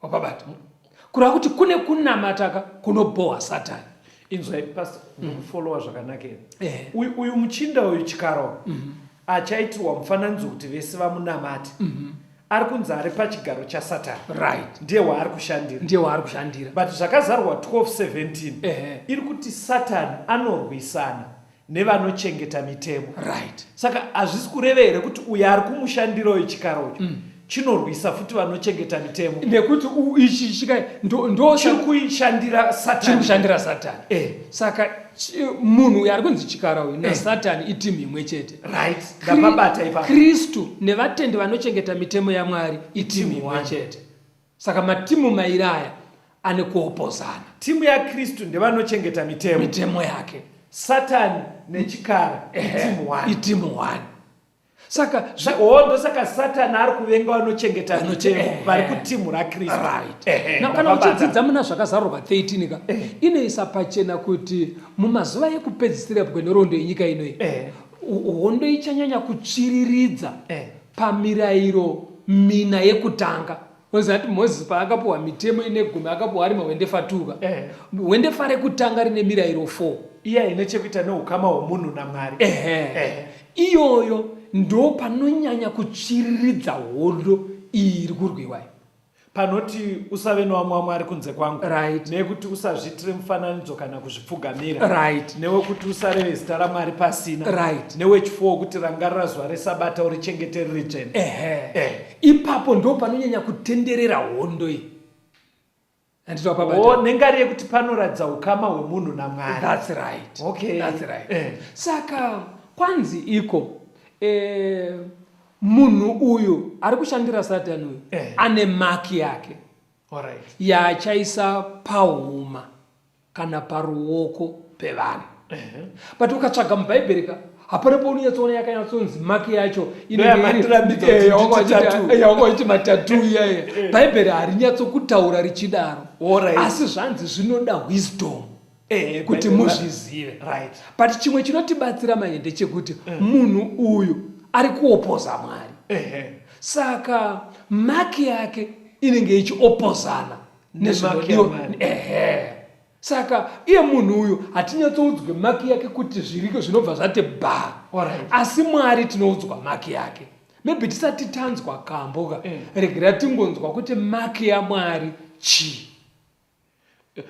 Wapabata? Kureva kuti kune kunamata ka kunobhohwa Satani. Inzwai pastor, ndikufollowa zvakanaka here? Ehe. Uyu muchinda uyu chikara uyu achaitirwa mufananidzo kuti vese vamunamate. Ari kunzi ari pachigaro chaSatani. Right. Ndiye waari kushandira. Ndiye waari kushandira. But zvakazarurwa 12:17 Ehe. iri kuti Satani anorwisana nevanochengeta mitemo. Right. Saka hazvisi kureva here kuti uyo ari kumushandira uyu chikara uyu chinorwisa futi vanochengeta mitemo? Nekuti ichi chika ndo chiri kuishandira Satani. Chiri kushandira Satani. Saka munhu uyu ari kunzi chikara uyu naSatani itimu imwe chete. Right. Ndapabata ipapo. Kristu nevatendi vanochengeta mitemo yaMwari itimu Timu imwe one. chete. Saka matimu mairi aya ane kuopozana. Timu yaKristu ndevanochengeta mitemo. Mitemo yake. Satani nechikara itimu one. Itimu one. Saka Oh, ndosaka Satani ari kuvenga vanochengeta mitemo vari kutimu raKristu. Right. Ehe, Now, kana ndapabata. uchidzidza muna zvakazarurwa 13 ka, inoisa pachena kuti mumazuva ekupedzisira kwenhoroondo yenyika inoyi, hondo ichanyanya kutsviriridza pamirayiro mina yekutanga. Unoziva kuti Moses paakapuwa mitemo ine gumi akapuwa ari mahwendefa 2 ka. Hwendefa rekutanga rine mirayiro 4. Iya ine chekuita neukama hwemunhu naMwari. Iyoyo ndo panonyanya kutsviriridza hondo iyi iri kurwiwa iyi. Panoti usave nevamwe vamwari kunze kwangu. Right. Nekuti usazviitire mufananidzo kana kuzvipfugamira. Right. Newekuti usareve zita raMwari pasina. Right. Newechifo wekuti rangarira zuva resabata urichengete riri dzvene. Ipapo ndo panonyanya kutenderera hondo iyi. Handiti wapabata? Oh, nengari yekuti panoratidza ukama hwemunhu naMwari. That's right. Okay. That's right. Saka kwanzi iko munhu uyu ari kushandira Satani uyu ane maki yake. All right. Yaachaisa pahuma kana paruoko pevanhu. But ukatsvaga muBhaibheri ka, Hapana paunonyatsoona yakanyatsonzi maki yacho Ndoyamandirambidza kuti nditi tattoo. yawanga uchiti matatu iyaya. Bhaibheri harinyatsokutaura richidaro. Alright. Asi zvanzi zvinoda wisdom kuti Bhaibheri muzvizive. Right. But chimwe chinotibatsira manje ndechekuti munhu uyu ari kuopoza Mwari. Saka maki yake inenge ichiopozana Nemaki yaMwari. Ehe. Saka iye munhu uyu hatinyatsoudzwe maki yake kuti zviriko zvinobva zvati bha. Alright. Asi Mwari tinoudzwa maki yake. Maybe tisati tanzwa kambo ka. Regera tingonzwa kuti maki yaMwari chii.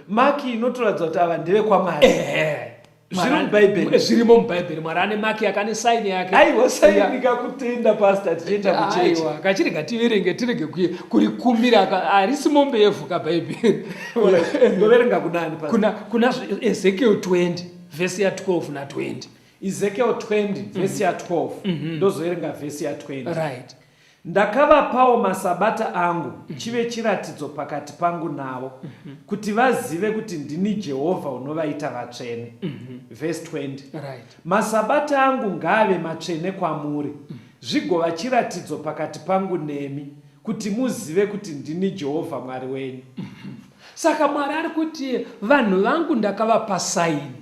Maki inotoratidza kuti ava ndevekwaMwari. Ehe. Zviri muBhaibheri. Zvirimo muBhaibheri. Mwari ane maki yake, ane saini yake. Aiwa, saini kakutenda pastor tichienda kuchechi. Aiwa, kachirega tiverenge tirege kurikumira harisi mombe yevhu kaBhaibheri. Ndoverenga kunani pastor? Kuna Ezekiel 20 vhesi ya 12 na 20. Ezekiel 20 vhesi ya 12. Ndozoverenga vhesi ya 20. Right. Ndakavapawo masabata angu, chive chiratidzo pakati pangu navo, kuti vazive kuti ndini Jehovha unovaita vatsvene. Vhesi 20. Right. Masabata angu ngaave matsvene kwamuri, zvigova chiratidzo pakati pangu nemi, kuti muzive kuti ndini Jehovha Mwari wenyu. Saka Mwari ari kuti vanhu vangu ndakavapa saini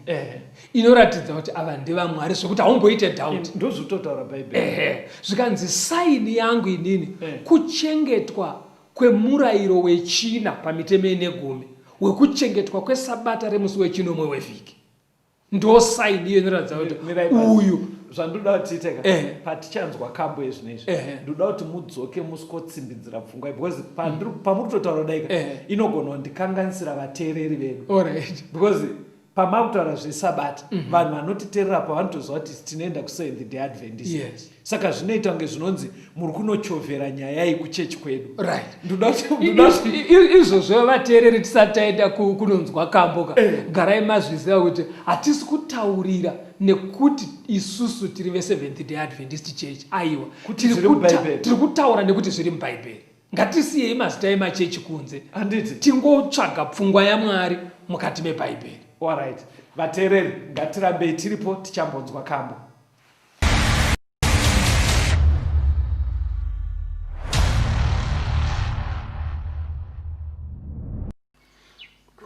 inoratidza kuti ava ndevaMwari, zvekuti haumboite doubt. Ndozvitotaura Bhaibheri. Zvikanzi saini yangu inini kuchengetwa kwemurayiro wechina pamitemo ine gumi wekuchengetwa kwesabata remusi wechinomwe wevhiki. Ndo saini iyo inoratidza kuti Mirai pasi. uyu Zvandoda kuti tiite ka, patichanzwa kambo yezvino izvi, ndoda kuti mudzoke musikotsimbidzira pfungwa iyi, because pamuri kutotaura kudai ka, inogona kundikanganisira vateereri vedu. Alright. Because pamakutaura zvesabata, vanhu vanotiteerera pavanotoziva kuti tinoenda kuSeventh Day Adventist. Saka zvinoita kunge zvinonzi muri kunochovhera nyaya iyi kuchechi kwedu. Right. Ndoda kuti, ndoda kuti Izvozvo vateereri tisati taenda kunonzwa kambo ka, garai mazviziva kuti hatisi kutaurira nekuti isusu tiri veSeventh Day Adventist Church. Aiwa. Kuti zviri muBhaibheri. Tiri kutaura nekuti zviri muBhaibheri. Ngatisiyei mazita emachechi kunze. Handiti. Tingotsvaga pfungwa yaMwari mukati meBhaibheri. Alright. Vateereri, ngatirambei tiripo tichambonzwa kambo.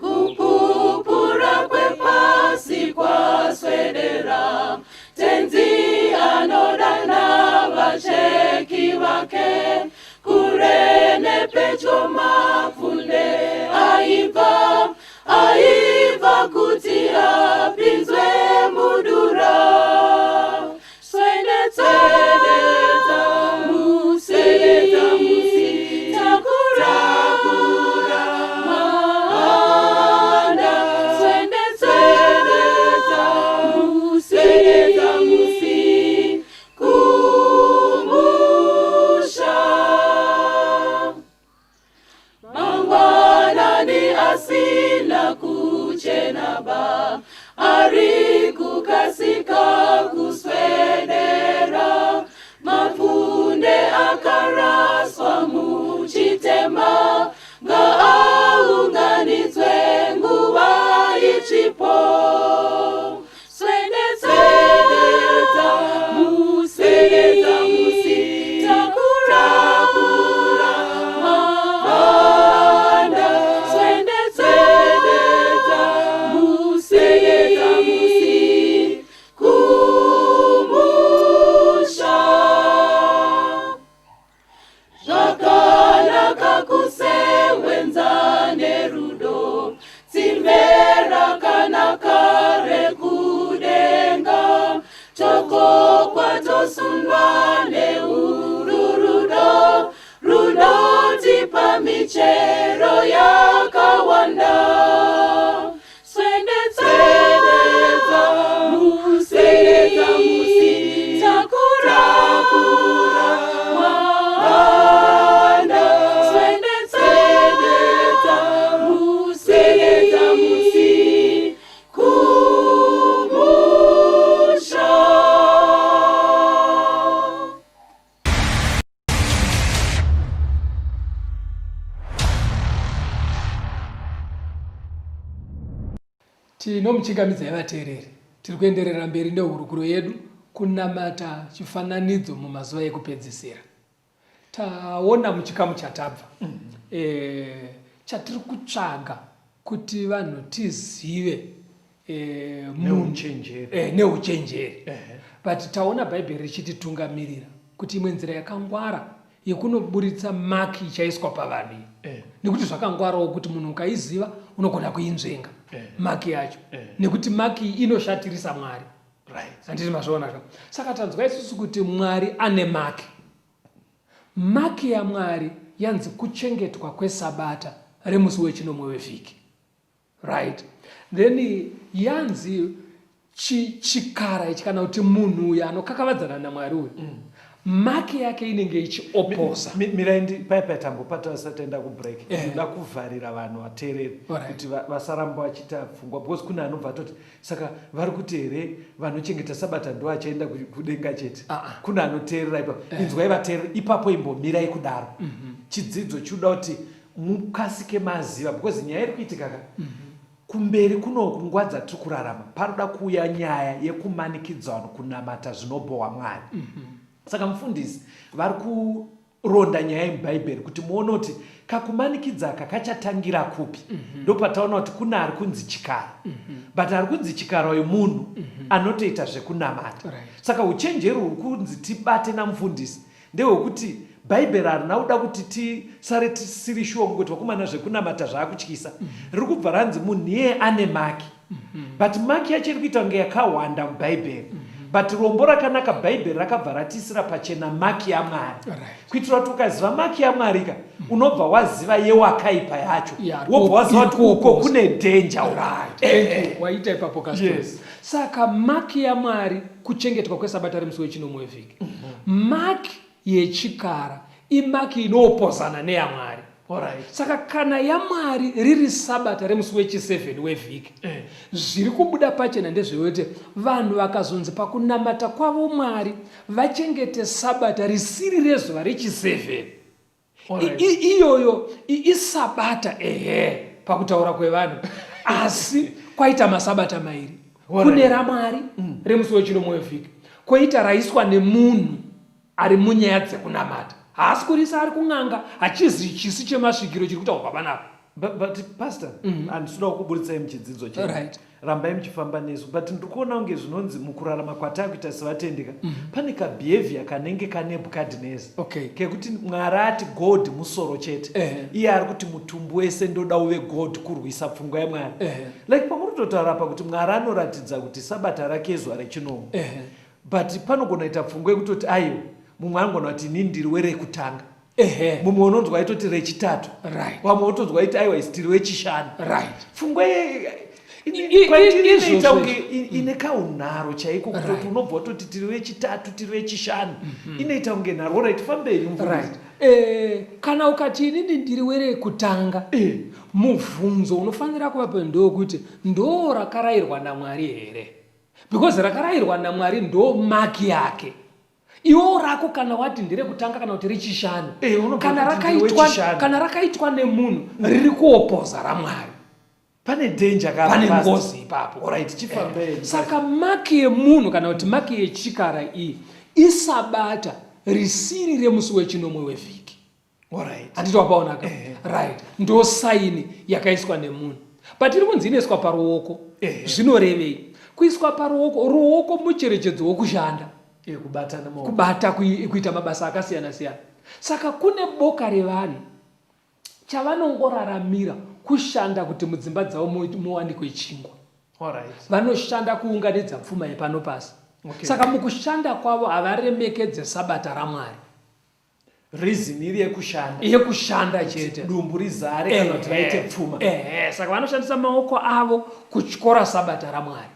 Kupupura kwepasi kwaswedera, Tenzi anodana vacheki vake, kure nepedyo mapfunde aibva, aibva kuti apinzwe mudura. Swededza musi, takura mahanda. Swededza musi, kumusha. Mangwanani asina kuchena ba, ari kukasika kuswedera. Mapfunde akaraswa muchitema, ngaaunganidzwe nguva ichipo. Swededza musi, takura mahanda. Swededza musi, kumusha. Zvakanaka kusewenza nerudo, tsimbe rakanaka rekudenga, tokokwa tosundwa neuru rudo, runotipa michero yakawanda. Swededza musi, takura mahanda. Swededza musi, kumusha. Tinomuchingamidzai vateereri. Tiri kuenderera mberi nehurukuro yedu. Kunamata chifananidzo mumazuva ekupedzisira. Taona muchikamu chatabva mm -hmm. e, chatiri kutsvaga kuti vanhu tizive e, neuchenjeri e, neuchenjeri. But taona Bhaibheri richititungamirira kuti imwe nzira yakangwara yekunoburitsa maki ichaiswa pavanhu iyi eh. Nekuti zvakangwarawo kuti munhu ukaiziva unogona kuinzvenga eh. Maki yacho eh. Nekuti maki iyi inoshatirisa Mwari. Handiti mazviona ka? Saka tanzwa isusu kuti Mwari ane maki. Maki yaMwari yanzi kuchengetwa kwesabata remusi wechinomwe wevhiki. Right, then yanzi chikara ichi kana kuti munhu uyu anokakavadzana naMwari uyu mm. Maki yake inenge ichioposa. Mirai paya paya tambopata vasati taenda kubreak. Ndinoda eh. Kuvharira vanhu vateereri kuti vasaramba vachiita pfungwa because kune anobva atoti saka vari kuti here vanochengeta sabata ndo achaenda kudenga chete ah, ah. Kune anoteerera ipapo eh. Inzwai vateereri ipapo imbomirai kudaro mm -hmm. Chidzidzo chinoda kuti mukasike maziva because nyaya iri kuitika ka mm -hmm. Kumberi kunoku nguva dzatiri kurarama panoda kuuya nyaya yekumanikidza vanhu kunamata zvinobhowa Mwari mm -hmm. Saka mufundisi vari kuronda nyaya yemubhaibheri kuti muone kuti kakumanikidza aka kachatangira kupi mm -hmm. Ndopataona kuti kune ari kunzi chikara mm -hmm. But ari kunzi chikara uyu munhu mm -hmm. Anotoita zvekunamata right. Saka uchenjeri huri kunzi tibate namufundisi ndehwekuti bhaibheri harina kuda kuti tisare tisiri shuwa kungoti vakomana zvekunamata zvaakutyisa mm -hmm. Riri kubva ranzi munhu iyeye ane maki mm -hmm. But maki yacho iri kuita kunge yakahwanda mubhaibheri mm -hmm. But rombo rakanaka bhaibheri rakabva ratiisira pachena maki yaMwari right. Kuitira kuti ukaziva maki yaMwari ka mm -hmm. Unobva waziva yewakaipa yacho yeah, wobva waziva kuti uko kune dhenja right. Eh, eh. Waita ipapo yes. Saka maki yaMwari kuchengetwa kwesabata remusi wechinomwe wevhiki. Maki yechikara imaki inoopozana neyaMwari. Alright. Saka kana yaMwari riri sabata remusi wechi7 wevhiki eh. Zviri kubuda pachena ndezvekuti vanhu vakazonzi pakunamata kwavo Mwari vachengete sabata risiri rezuva rechi7 iyoyo isabata ehe pakutaura kwevanhu asi kwaita masabata mairi kune raMwari mm. Remusi wechinomwe wevhiki kwoita raiswa nemunhu ari munyaya dzekunamata haasi kurisa ari kun'anga hachizi chisi chemasvikiro chiri kutaurwa panapa. But pastor mm. Handisi kuda kukuburitsai muchidzidzo chedu right. Rambai muchifamba nesu but ndiri kuona kunge zvinonzi mukurarama kwatakuita sevatendeka mm -hmm. Pane kabehavior kanenge kaNebukadnezar okay. Kekuti Mwari ati gold musoro chete eh. Iye ari kuti mutumbu wese ndoda uve gold kurwisa pfungwa yaMwari eh. Like pamuri kutotaura apa kuti Mwari anoratidza kuti sabata rake izuva rechinomwe eh. But panogona kuita pfungwa yekutoti aiwa mumwe anogona kuti ini ndiri werekutanga Ehe. Mumwe unonzwa aitoti rechitatu right. Vamwe wotonzwa aiti aiwa isi tiri wechishanu right. Pfungwa kwandiri inoita kunge ine kaunharo chaiko kutoti right. Unobva watoti tiri wechitatu tiri wechishanu mm -hmm. Inoita kunge nharo right fambei right. E, kana ukati inini ndiri werekutanga e. Mubvunzo unofanira kuvapo ndokuti ndo rakarayirwa naMwari here because rakarayirwa naMwari ndo maki yake. Iwewo rako kana wati nderekutanga kana kuti rechishanu eh, kana rakaitwa kana rakaitwa nemunhu riri kuopoza raMwari pane danger kana pane ngozi ipapo. Alright, chifambe eh, saka maki yemunhu kana kuti maki yechikara iyi isabata risiri remusi wechinomwe wevhiki. Alright. Handiti wapaonaka eh. Right, ndo saini yakaiswa nemunhu but iri kunzi inoiswa paruoko eh. Zvinorevei kuiswa paruoko? Ruoko mucherechedzo wokushanda eh, kubata, kubata kuita mabasa akasiyana siyana. Saka kune boka revanhu chavanongoraramira kushanda kuti mudzimba dzavo muwanikwe chingwa. Alright. Vanoshanda kuunganidza pfuma yepano pasi okay. Saka mukushanda kwavo havaremekedze sabata raMwari. Reason iri yekushanda yekushanda chete dumbu rizare kana kuti vaite pfuma ehe saka vanoshandisa maoko avo kutyora sabata raMwari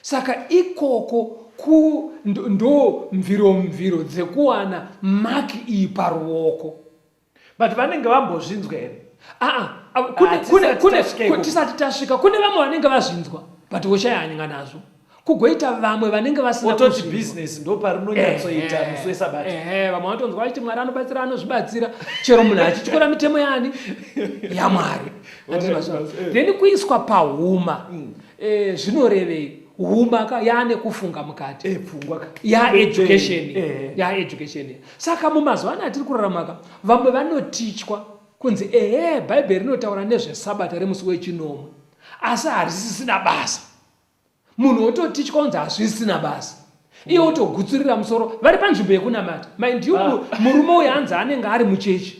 saka ikoko ku ndo mviro mviro dzekuwana maki iyi paruoko but vanenge vambozvinzwa here aa tisati tasvika kune vamwe vanenge vazvinzwa but voshaya hanya nazvo kugoita vamwe vanenge vasina ototi business ndo parinonyatsoita musi wesabata ehe vamwe vanotonzwa vachiti Mwari anobatsira anozvibatsira chero munhu achityora mitemo yaani yaMwari then kuiswa pahuma mm. eh, zvinorevei? Huma ka yaane kufunga mukati. Eh, pfungwa ka. Ya education. Eh. Ya education. Saka mumazuva ano atiri kurarama ka, vamwe vanotichwa kunzi ehe Bhaibheri rinotaura nezvesabata remusi wechinomwe asi harisisina basa. Munhu ototichwa kunzi hazvisina basa. Iye otogutsurira musoro vari panzvimbo yekunamata. Mind you, Ah. murume uyu hanzi anenge ari muchechi.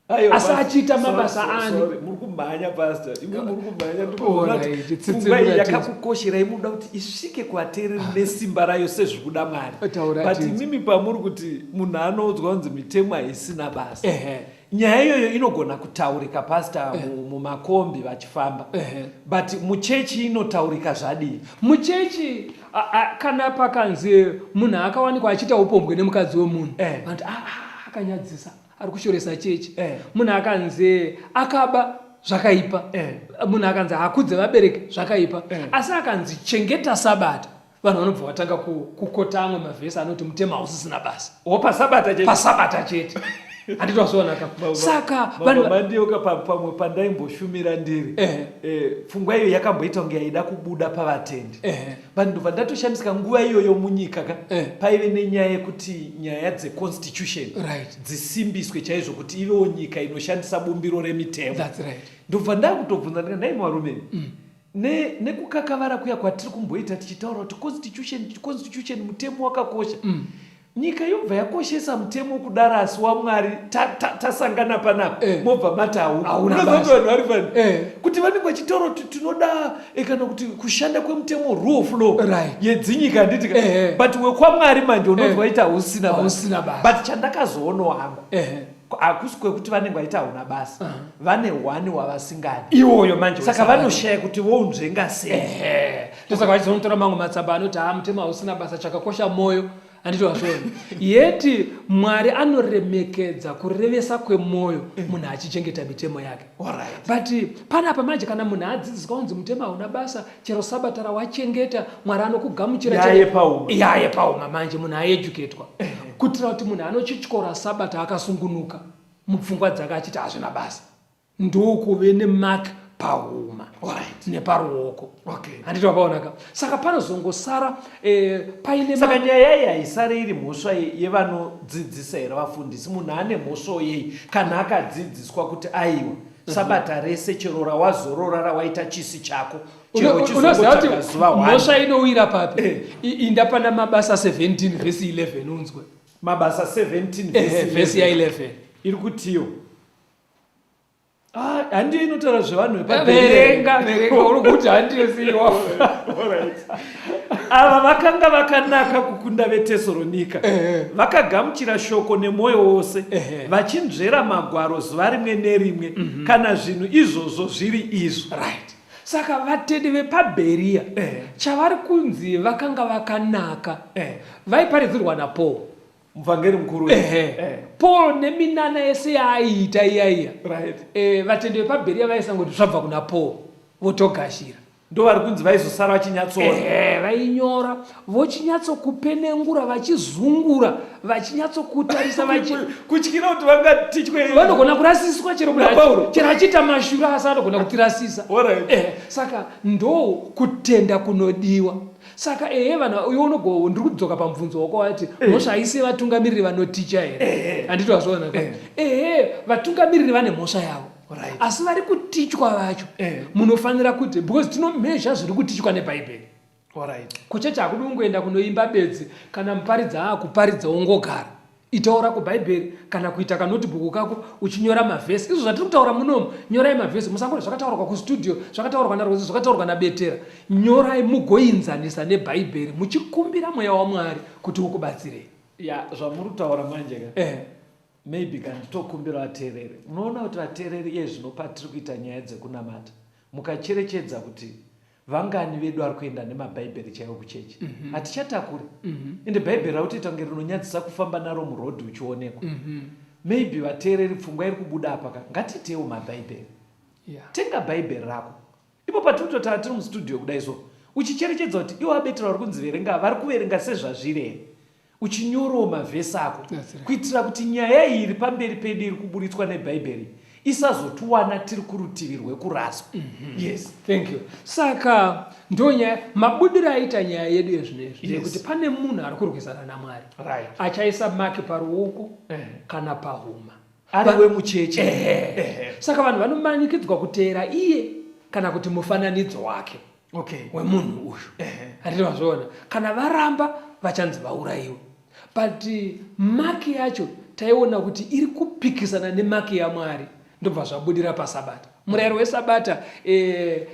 Aiwa, Asi pastor, achiita sorry, mabasa sorry, ani? sorry, muri kumhanya pastor imi muri kumhanya ndikuona Alright, kuti tsitsi pfungwa iyi muratidzi. yakakukosherai munoda kuti isvike kuvateereri nesimba rayo sezviri kuda Mwari. Taura But tinzi. imimi pamuri kuti munhu anoudzwa kunzi mitemo haisina basa. Ehe. Nyaya iyoyo inogona kutaurika pastor mumakombi vachifamba. Ehe. But muchechi inotaurika zvadii? Muchechi kana pakanzi munhu akawanikwa achiita upombwe nemukadzi wemunhu, Eh. vanoti akanyadzisa. Ari kushoresa chechi. Eh. Munhu akanzi akaba zvakaipa. Eh. Munhu akanzi akudze vabereki zvakaipa. Eh. Asi akanzi chengeta sabata, vanhu vanobva vatanga kukota amwe mavhesi anoti mutemo hausisina basa. Wo pasabata chete. Pasabata chete. Handiti wazviona ka? Baba, Saka baba vanhu mandiyeuka pamwe pandaimboshumira ndiri. Eh. Pfungwa iyo yakamboita kunge yaida kubuda pavatendi. Eh. But ndobva ndatoshamisika nguva iyoyo munyika ka, Eh. paive nenyaya yekuti nyaya dzeconstitution Right. dzisimbiswe chaizvo kuti ivewo nyika inoshandisa bumbiro remitemo. That's right. Ndobva ndakutobvunza ndikati nhai varume, nekukakavara kuya kwatiri kumboita tichitaura kuti constitution, constitution mutemo wakakosha. Nyika yobva yakoshesa mutemo kudaro asi waMwari tasangana panapa mobva mati hauna. Hauna Unoziva kuti basa. vanhu vari fani? Kuti vanenge vachitaura kuti tinoda kana kuti kushanda kwemutemo rule of law Right. yedzinyika handiti ka? But wekwaMwari manje unonzwa vaiti hausina basa. Hausina basa. But chandakazoonawo hangu, hakusi kwekuti vanenge vaiti hauna basa. Vane one wavasingadi. Iwoyo manje Saka wesabata. vanoshaya kuti vounzvenga sei. Ndosaka vachizonotora mamwe matsamba anoti haa mutemo hausina basa, chakakosha moyo. Handiti wazviona? Yeti Mwari anoremekedza kurevesa kwemoyo munhu achichengeta mitemo yake. Alright. But panapa manje kana munhu adzidziswa kunzi mutemo hauna basa, chero sabata rawachengeta Mwari anokugamuchira Yaye pauma. Yaye pauma manje munhu aeducatwa. Kuitira kuti munhu anochityora sabata akasungunuka mupfungwa dzake achiti hazvina basa. Ndokuve nemark pahuma. Alright. Neparuoko. Okay. Handiti wapaona ka? Saka panozongosara paine Saka nyaya iyi haisare iri mhosva yevanodzidzisa here vafundisi? Munhu ane mhosva yei kana akadzidziswa kuti aiwa sabata rese chero rawazorora rawaita chisi chako, chero Unoziva kuti uchizongotsvaga zuva one. mhosva inowira papi? Inda pana Mabasa 17 verse 11 unzwe. Mabasa 17 verse Verse ya 11. Iri kutiyo. Handiyo inotaura zvevanhu vepaBheria. Verenga, verenga, uri kuti handiyo siwa. Alright. Ava vakanga vakanaka kukunda veTesaronika. Vakagamuchira shoko nemwoyo wose, vachinzvera magwaro zuva rimwe nerimwe, kana zvinhu izvozvo zviri izvo. Right. Saka vatendi vepaBheria, chavari kunzi vakanga vakanaka, vaiparidzirwa naPaul. Muvhangeri mukuru. Paul neminana yese yaaiita iya iya. Right. Vatendi vepaBheria vaisangoti zvabva kuna Paul, votogashira. Ndo vari kunzi vaizosara vachinyatsora. Vainyora, vochinyatsokupenengura, vachizungura, vachinyatsokutarisa, Kutyira kuti vangatitywe. Vanogona kurasiswa chero munhu Pauro. chero achiita mashura asi anogona kutirasisa. Alright. Saka ndo kutenda kunodiwa. Saka ehe vanhu iwe unogo ndiri kudzoka pamubvunzo wako wati mhosva haisi yevatungamiriri vanoticha here? Handiti wazviona ka? Ehe vatungamiriri vane mhosva yavo. Right. Asi vari kutichwa vacho munofanira kuti because tinomezha zviri kutichwa neBhaibheri. Alright. Kuchechi hakudi kungoenda kunoimba bedzi kana muparidzi aakuparidza wongogara. Itaura kuBhaibheri kana kuita kanotebook kako uchinyora mavhesi. Izvo zvatiri kutaura munomu, nyorai mavhesi. Musangoti zvakataurwa kustudio, zvakataurwa naRose, zvakataurwa naBetera. Nyorai mugoinzanisa neBhaibheri muchikumbira mweya waMwari kuti ukubatsirei. Ya, zvamuri kutaura manje ka. Maybe kana nditokumbira vateereri. Unoona kuti vateereri iye zvino patiri kuita nyaya dzekunamata, mukacherechedza kuti vangani vedu vari kuenda nemabhaibheri chaiwo kuchechi. Hatichatakuri. Ende bhaibheri rakutoita kunge rinonyadzisa kufamba naro muroad uchionekwa. Maybe vateereri pfungwa iri kubuda apa ka, ngatiitewo mabhaibheri. Tenga bhaibheri rako. Ipo patiri kutotaura tiri mustudio kudai so, uchicherechedza kuti iwo abetera vari kunzi verenga, vari kuverenga sezvazviri here? Uchinyorawo mavhesi ako. That's right. Kuitira kuti nyaya iyi iri pamberi pedu iri kuburitswa neBhaibheri Isazotiwana tiri kurutivi rwekuraswa. Mm -hmm. Yes. Thank you. Saka ndonyaya mabudiro aita nyaya yedu yezvino izvi yes. Kuti pane munhu ari kurwisana naMwari. Right. Achaisa maki paruoko eh. Kana pahuma. Ari wemucheche. Eh. Saka vanhu vanomanikidzwa kuteera iye kana kuti mufananidzo wake. Okay. Wemunhu uyu. Handiti mazviona. Kana varamba vachanzi vaurayiwe. But maki yacho taiona kuti iri kupikisana nemaki yaMwari ndobva zvabudira pasabata. Murayiro wesabata eh,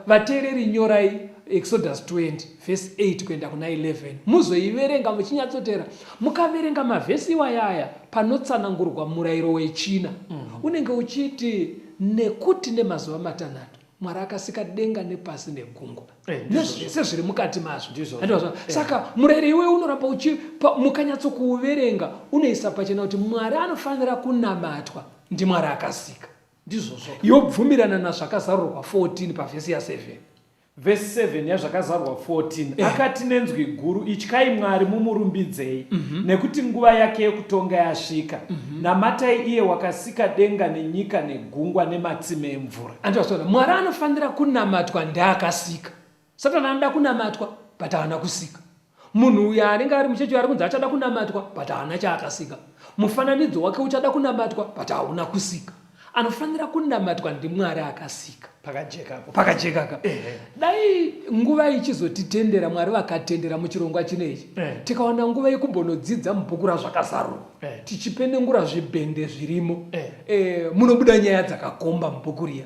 vateereri nyorai Exodus 20 vhesi 8 kuenda kuna 11 muzoiverenga muchinyatsoteera. Mukaverenga mavhesi iwayaya panotsanangurwa murayiro wechina mm. Unenge uchiti nekuti nemazuva matanhatu Mwari akasika denga nepasi negungwa eh, nezvese zviri mukati mazvo. Eh. Saka murayiro iwewe unoramba uchi mukanyatsokuuverenga unoisa pachena kuti Mwari anofanira kunamatwa ndiMwari akasika. Ndizvozvo. Yobvumirana nazvakazarurwa 14 pavhesi ya 7. Vhesi 7 yazvakazarurwa 14 eh. Akati nenzwi guru, ityai Mwari mumurumbidzei mm -hmm. Nekuti nguva yake yekutonga yasvika mm -hmm. Namatai iye wakasika denga nenyika negungwa nematsime emvura. Andivasona Mwari anofanira kunamatwa ndeakasika. Satani anoda kunamatwa but haana kusika. Munhu uyo anenge ari muchechi ari kunzi achada kunamatwa but haana chaakasika. Mufananidzo wake uchada kunamatwa but hauna kusika. Anofanira kunamatwa ndiMwari akasika. Pakajeka apo. Pakajeka ka. Dai nguva ichizotitendera Mwari vakatendera muchirongwa chino ichi. Tikawana nguva yekumbonodzidza mubhuku raZvakazarurwa. Tichipenengura zvibhende zvirimo. Munobuda nyaya dzakakomba mubhuku riya.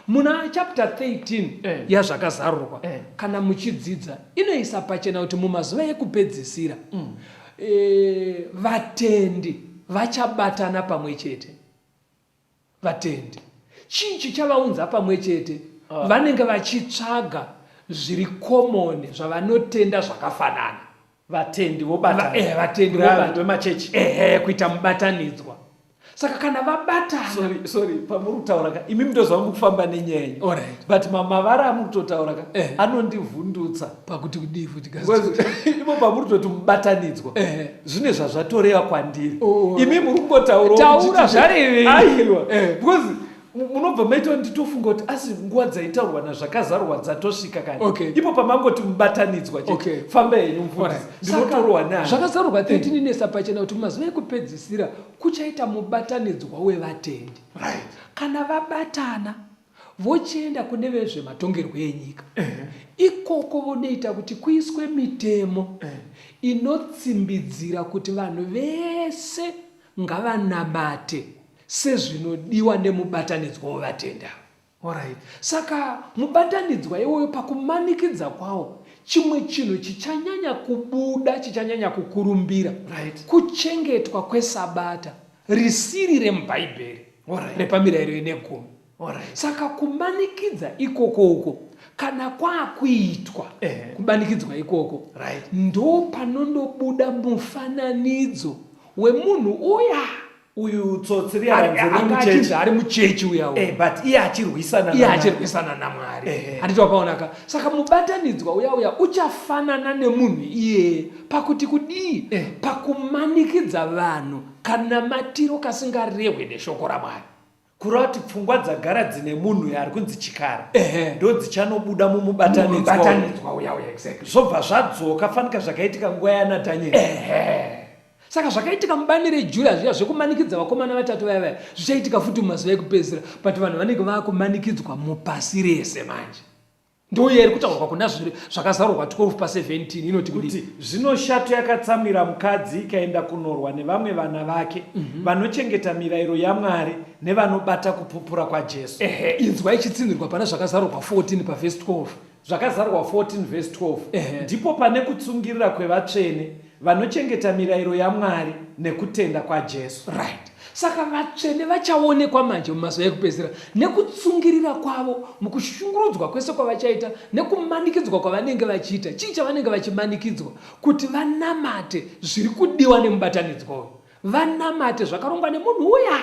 Muna chapter 13 eh. yaZvakazarurwa eh. Kana muchidzidza inoisa pachena kuti mumazuva ekupedzisira mm. e, vatendi vachabatana pamwe chete. Vatendi chii chichavaunza pamwe chete? Ah. Vanenge vachitsvaga zviri common zvavanotenda zvakafanana. Vatendi vobatana. Eh, vatendi vobatana vemachechi. Ehe, kuita mubatanidzwa. Saka kana vabatana. Sorry, sorry, pamuri kutaura ka imi mndozva mukufamba nenyaya yenyu. All right. But mavara amuri kutotaura ka eh. Anondivhundutsa. Pakuti kudii futi Ipo pamuri kutoti mubatanidzwa. Eh. Zvine zvazvatoreva kwandiri. Oh. Imi muri kungotaura. Taura zvarevei. Aiwa. Eh. Because munobva maita nditofunga kuti asi nguva dzaitaurwa nazvakazarurwa dzatosvika kani okay. Ipo pamangoti mubatanidzwa chete okay. Famba henyu mufundisi ndinotorwa nani. Zvakazarurwa 13 inesa pachena kuti mumazuva ekupedzisira kuchaita mubatanidzwa wevatendi. Right. Kana vabatana vochienda kune vezvematongerwo enyika ikoko vonoita kuti kuiswe mitemo inotsimbidzira kuti vanhu vese ngavanamate sezvinodiwa nemubatanidzwa wevatendi ava. Alright. Saka mubatanidzwa iwoyo pakumanikidza kwawo chimwe chinhu chichanyanya kubuda chichanyanya kukurumbira right. Kuchengetwa kwesabata risiri remubhaibheri right. Repamirayiro ine gumi. Alright. Saka kumanikidza ikoko uko kana kwakuitwa eh. Kubanikidzwa ikoko right. Ndo panondobuda mufananidzo wemunhu uya uyu tsotsi riya ranzi riri muchechi ari muchechi uya eh, but iye achirwisana iye achirwisana naMwari eh. Handiti wakaonaka? Saka mubatanidzwa uya uya uchafanana nemunhu iyeye pakuti kudii eh. Pakumanikidza vanhu kanamatiro kasingarehwe neshoko raMwari. Kureva kuti pfungwa dzagara dzine munhu uyo ari kunzi chikara Ehe. ndo dzichanobuda mumubatanidzwa Mubatanidzwa uya uya exactly. Zvobva zvadzoka fanika zvakaitika nguva yana Daniel. Ehe. Saka zvakaitika mubani reJudha zviya zvekumanikidza vakomana vatatu vaya vaya zvichaitika futi mumazuva ekupedzisira but vanhu vanenge vakumanikidzwa mupasi rese manje. Ndoiya iri kutaurwa kuna zvakazarurwa 12 pa 17 inoti kudii? Kuti zvino shato yakatsamwira mukadzi ikaenda kunorwa nevamwe vana vake mm -hmm. vanochengeta mirayiro yaMwari nevanobata kupupura kwaJesu. Ehe, inzwa ichitsinhirwa pana zvakazarurwa 14 pavhesi 12. Zvakazarurwa 14 vhesi 12. Ehe. Ndipo pane kutsungirira kwevatsvene vanochengeta mirayiro yaMwari nekutenda kwaJesu. Right. Saka vatsvene vachaonekwa manje mumazuva ekupedzisira nekutsungirira kwavo mukushungurudzwa kwese kwavachaita nekumanikidzwa kwavanenge vachiita. Chii chavanenge vachimanikidzwa? Kuti vanamate zviri kudiwa nemubatanidzwa uyu. Vanamate zvakarongwa nemunhu uya.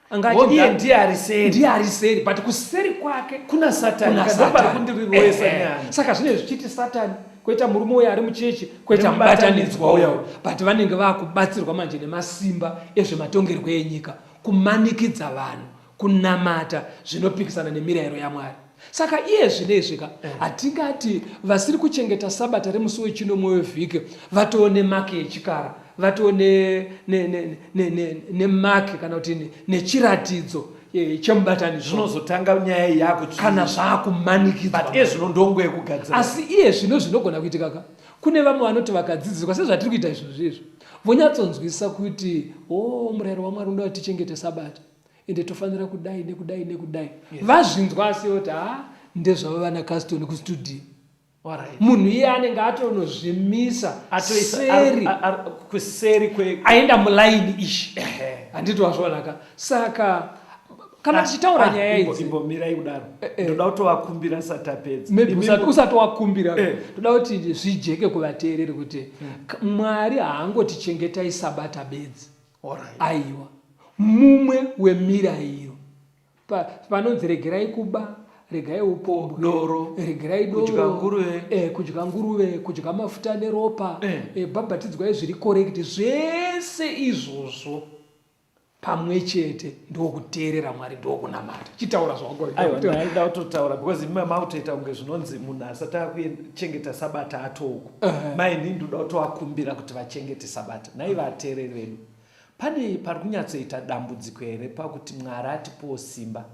Anga Ngo iye ndiye ari seri. Ndiye ari seri but kuseri kwake kuna Satani. Kuna Satani. Kundirirwesa nyaya. Saka zvinenge zvichiti Satani koita murume uya ari muchechi koita mubatanidzwa uya uya but vanenge vakubatsirwa manje nemasimba ezvematongerwo enyika kumanikidza vanhu Kunamata zvinopikisana nemirayiro yaMwari. Saka iye zvino izvi ka eh. hatingati vasiri kuchengeta sabata remusi wechinomwe wevhiki vatoo nemaki yechikara vatoo nemaki kana kuti nechiratidzo eh, chemubatanidzwa. Zvinozotanga nyaya iyi yakutsva kana zvakumanikidzwa. But iye zvino ndongo yekugadzira. Asi iye zvino zvinogona kuitika ka kune vamwe vanoti vakadzidziswa sezvatiri kuita izvozvi izvi vonyatsonzwisisa kuti o oh, murayiro waMwari unoda kuti tichengete sabata ende tofanira kudai nekudai nekudai vazvinzwa asi voti ha ndezvavo vana Caston kustudio. Munhu iye anenge atonozvimisa seri kuseri kwe aenda mulaini ishi handiti wazvionaka saka kana ah, tichitaura ah, nyaya idzi imbomirai kudaro eh, eh. ndoda kutovakumbira satapedza maybe usati wakumbira eh. ndoda kuti zvijeke kuvateereri kuti hmm. Mwari haangotichengetai sabata bedzi. Aiwa mumwe wemirayiro panonzi regerai kuba, regai upombwe, doro, regerai doro, kudya nguruve, eh, kudya nguruve, kudya mafuta neropa, eh. Eh, bhabhatidzwai zviri correct, zvese izvozvo pamwe chete ndokuteerera Mwari, ndokunamata. Chitaura zvako. Aiwa, ndaida kutotaura because imi makutoita kunge zvinonzi munhu asati akuchengeta sabata atouko. Uh -huh. Mai ini ndoda kutovakumbira kuti vachengete sabata. Nhai vateereri vedu. Pane pari kunyatsoita dambudziko here pakuti Mwari atipowo simba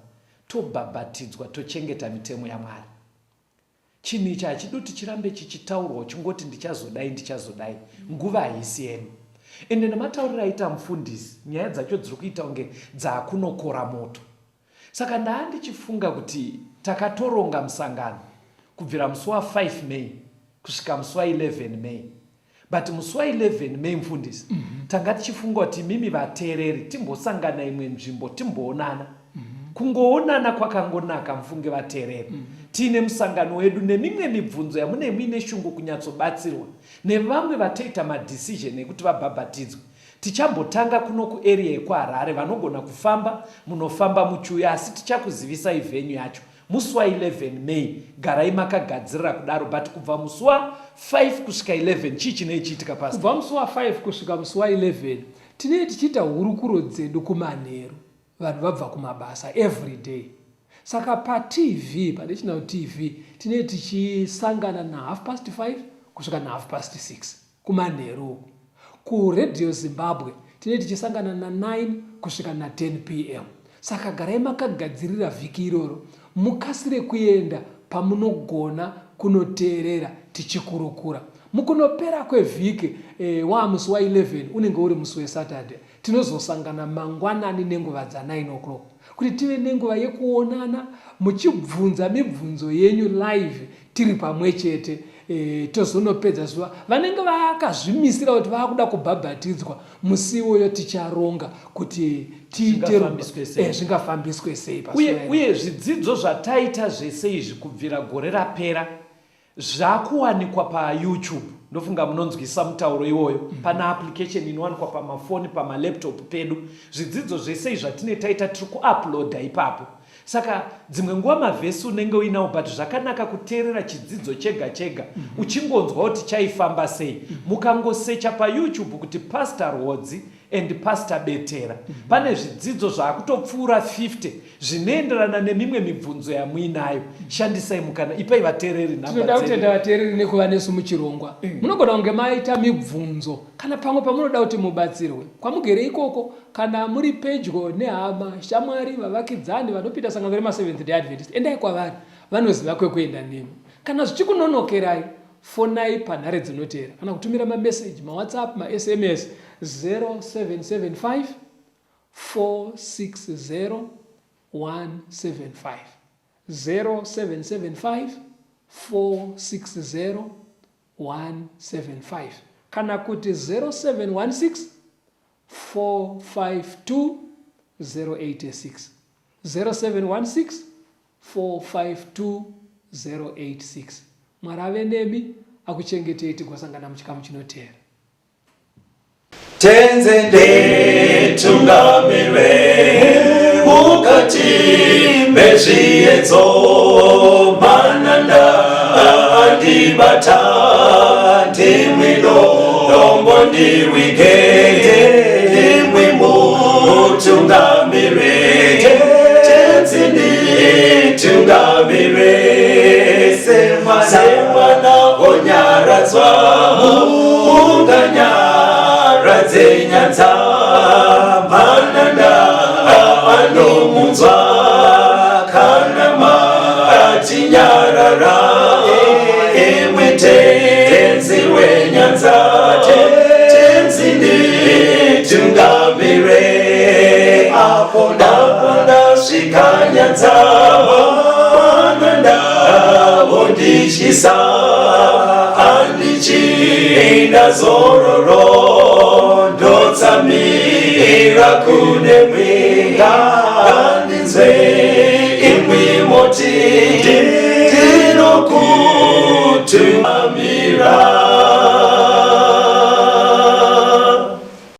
tobhabhatidzwa tochengeta mitemo yaMwari? Chinhu ichi hachidi kuti chirambe chichitaurwa uchingoti ndichazodai ndichazodai. Nguva haisi yedu. Ende nematauriro aita mufundisi nyaya dzacho dziri kuita kunge dzakunokora moto. Saka ndaandichifunga kuti takatoronga musangano kubvira musi wa 5 May kusvika musi wa 11 May. But musi wa 11 May mfundisi mm -hmm. tanga tichifunga kuti imimi vateereri timbosangana imwe nzvimbo timboonana mm -hmm. kungoonana kwakangonaka mfunge vateereri mm -hmm. tiine musangano wedu nemimwe mibvunzo yamune muine shungu kunyatsobatsirwa nevamwe vatoita madecision ekuti vabhabhatidzwe. Tichambotanga kuno kuarea yekuHarare vanogona kufamba munofamba muchiuya asi tichakuzivisai venue yacho musi wa 11 May garai makagadzirira kudaro but kubva musi wa 5 kusvika 11 chii chinee chiitika pastor? Kubva musi wa 5 kusvika musi wa 11 tinee tichiita hurukuro dzedu kumanheru vanhu vabva kumabasa everyday saka paTV paNational TV tinee tichisangana na half past 5 kusvika na half past 6 Kumanheru uku kuRadio Zimbabwe tinenge tichisangana na 9 kusvika na 10 pm. Saka garai makagadzirira vhiki iroro mukasire kuenda pamunogona kunoteerera tichikurukura. Mukunopera kwevhiki eh, waa musi wa 11 unenge uri musi weSaturday tinozosangana mangwanani nenguva dza 9 o'clock kuti tive nenguva yekuonana muchibvunza mibvunzo yenyu live tiri pamwe chete e, tozonopedza zuva vanenge vakazvimisira kuti vakuda kubhabhatidzwa musi iwoyo ticharonga kuti tiite eh, zvingafambiswe sei uye, uye zvidzidzo zvataita zvese izvi kubvira gore rapera Zvakuwanikwa pa YouTube ndofunga munonzwisa mutauro iwoyo mm -hmm. Pana application inowanikwa pamafoni pamalaptop pedu zvidzidzo zvese izvi zvatine taita tiri kuuploada ipapo saka dzimwe nguva mavhesi unenge uinawo but zvakanaka kuteerera chidzidzo chega chega mm -hmm. uchingonzwa kuti chaifamba sei mm -hmm. Mukangosecha paYouTube kuti Pastor Rwodzi and Pastor Betera mm -hmm. Pane zvidzidzo zvaakutopfuura 50 zvinoenderana nemimwe mibvunzo yamuinayo. Shandisai mukana, ipai vateereri nhamba Tinoda dzedu. kutenda vateereri nekuva nesu muchirongwa. Munogona kunge maita mibvunzo kana pamwe pamunoda kuti mubatsirwe. Kwamugere ikoko, kana muri pedyo nehama, shamwari, vavakidzani vanopinda sangano remaSeventh Day Adventist, endai kwavari. Vanoziva kwekuenda nemi. Kana zvichikunonokerai, fonai panhare dzinoteera kana kutumira mameseji, maWhatsApp, maSMS 0775 460 175 0775 460 175 kana kuti 0716 452 086 0716 452 086. Mwari ave nemi akuchengetei tigosangana muchikamu chinoteera. Tenze nditungamire mukati mezviedzo mananda andibata ndimwi dombo ndiwige ndimwi mutungamire. nditungamire semwana onyaradzwa unganyaradze nyanza mananda anomunzwa kana matinyarara imwe tenzi wenyanza tenzi nditungamire apo ndasvika nyanza mananda ondityisa handichina zororo ndotsamira kune mwenga ngandinzwe imwi moti ndinokutumira.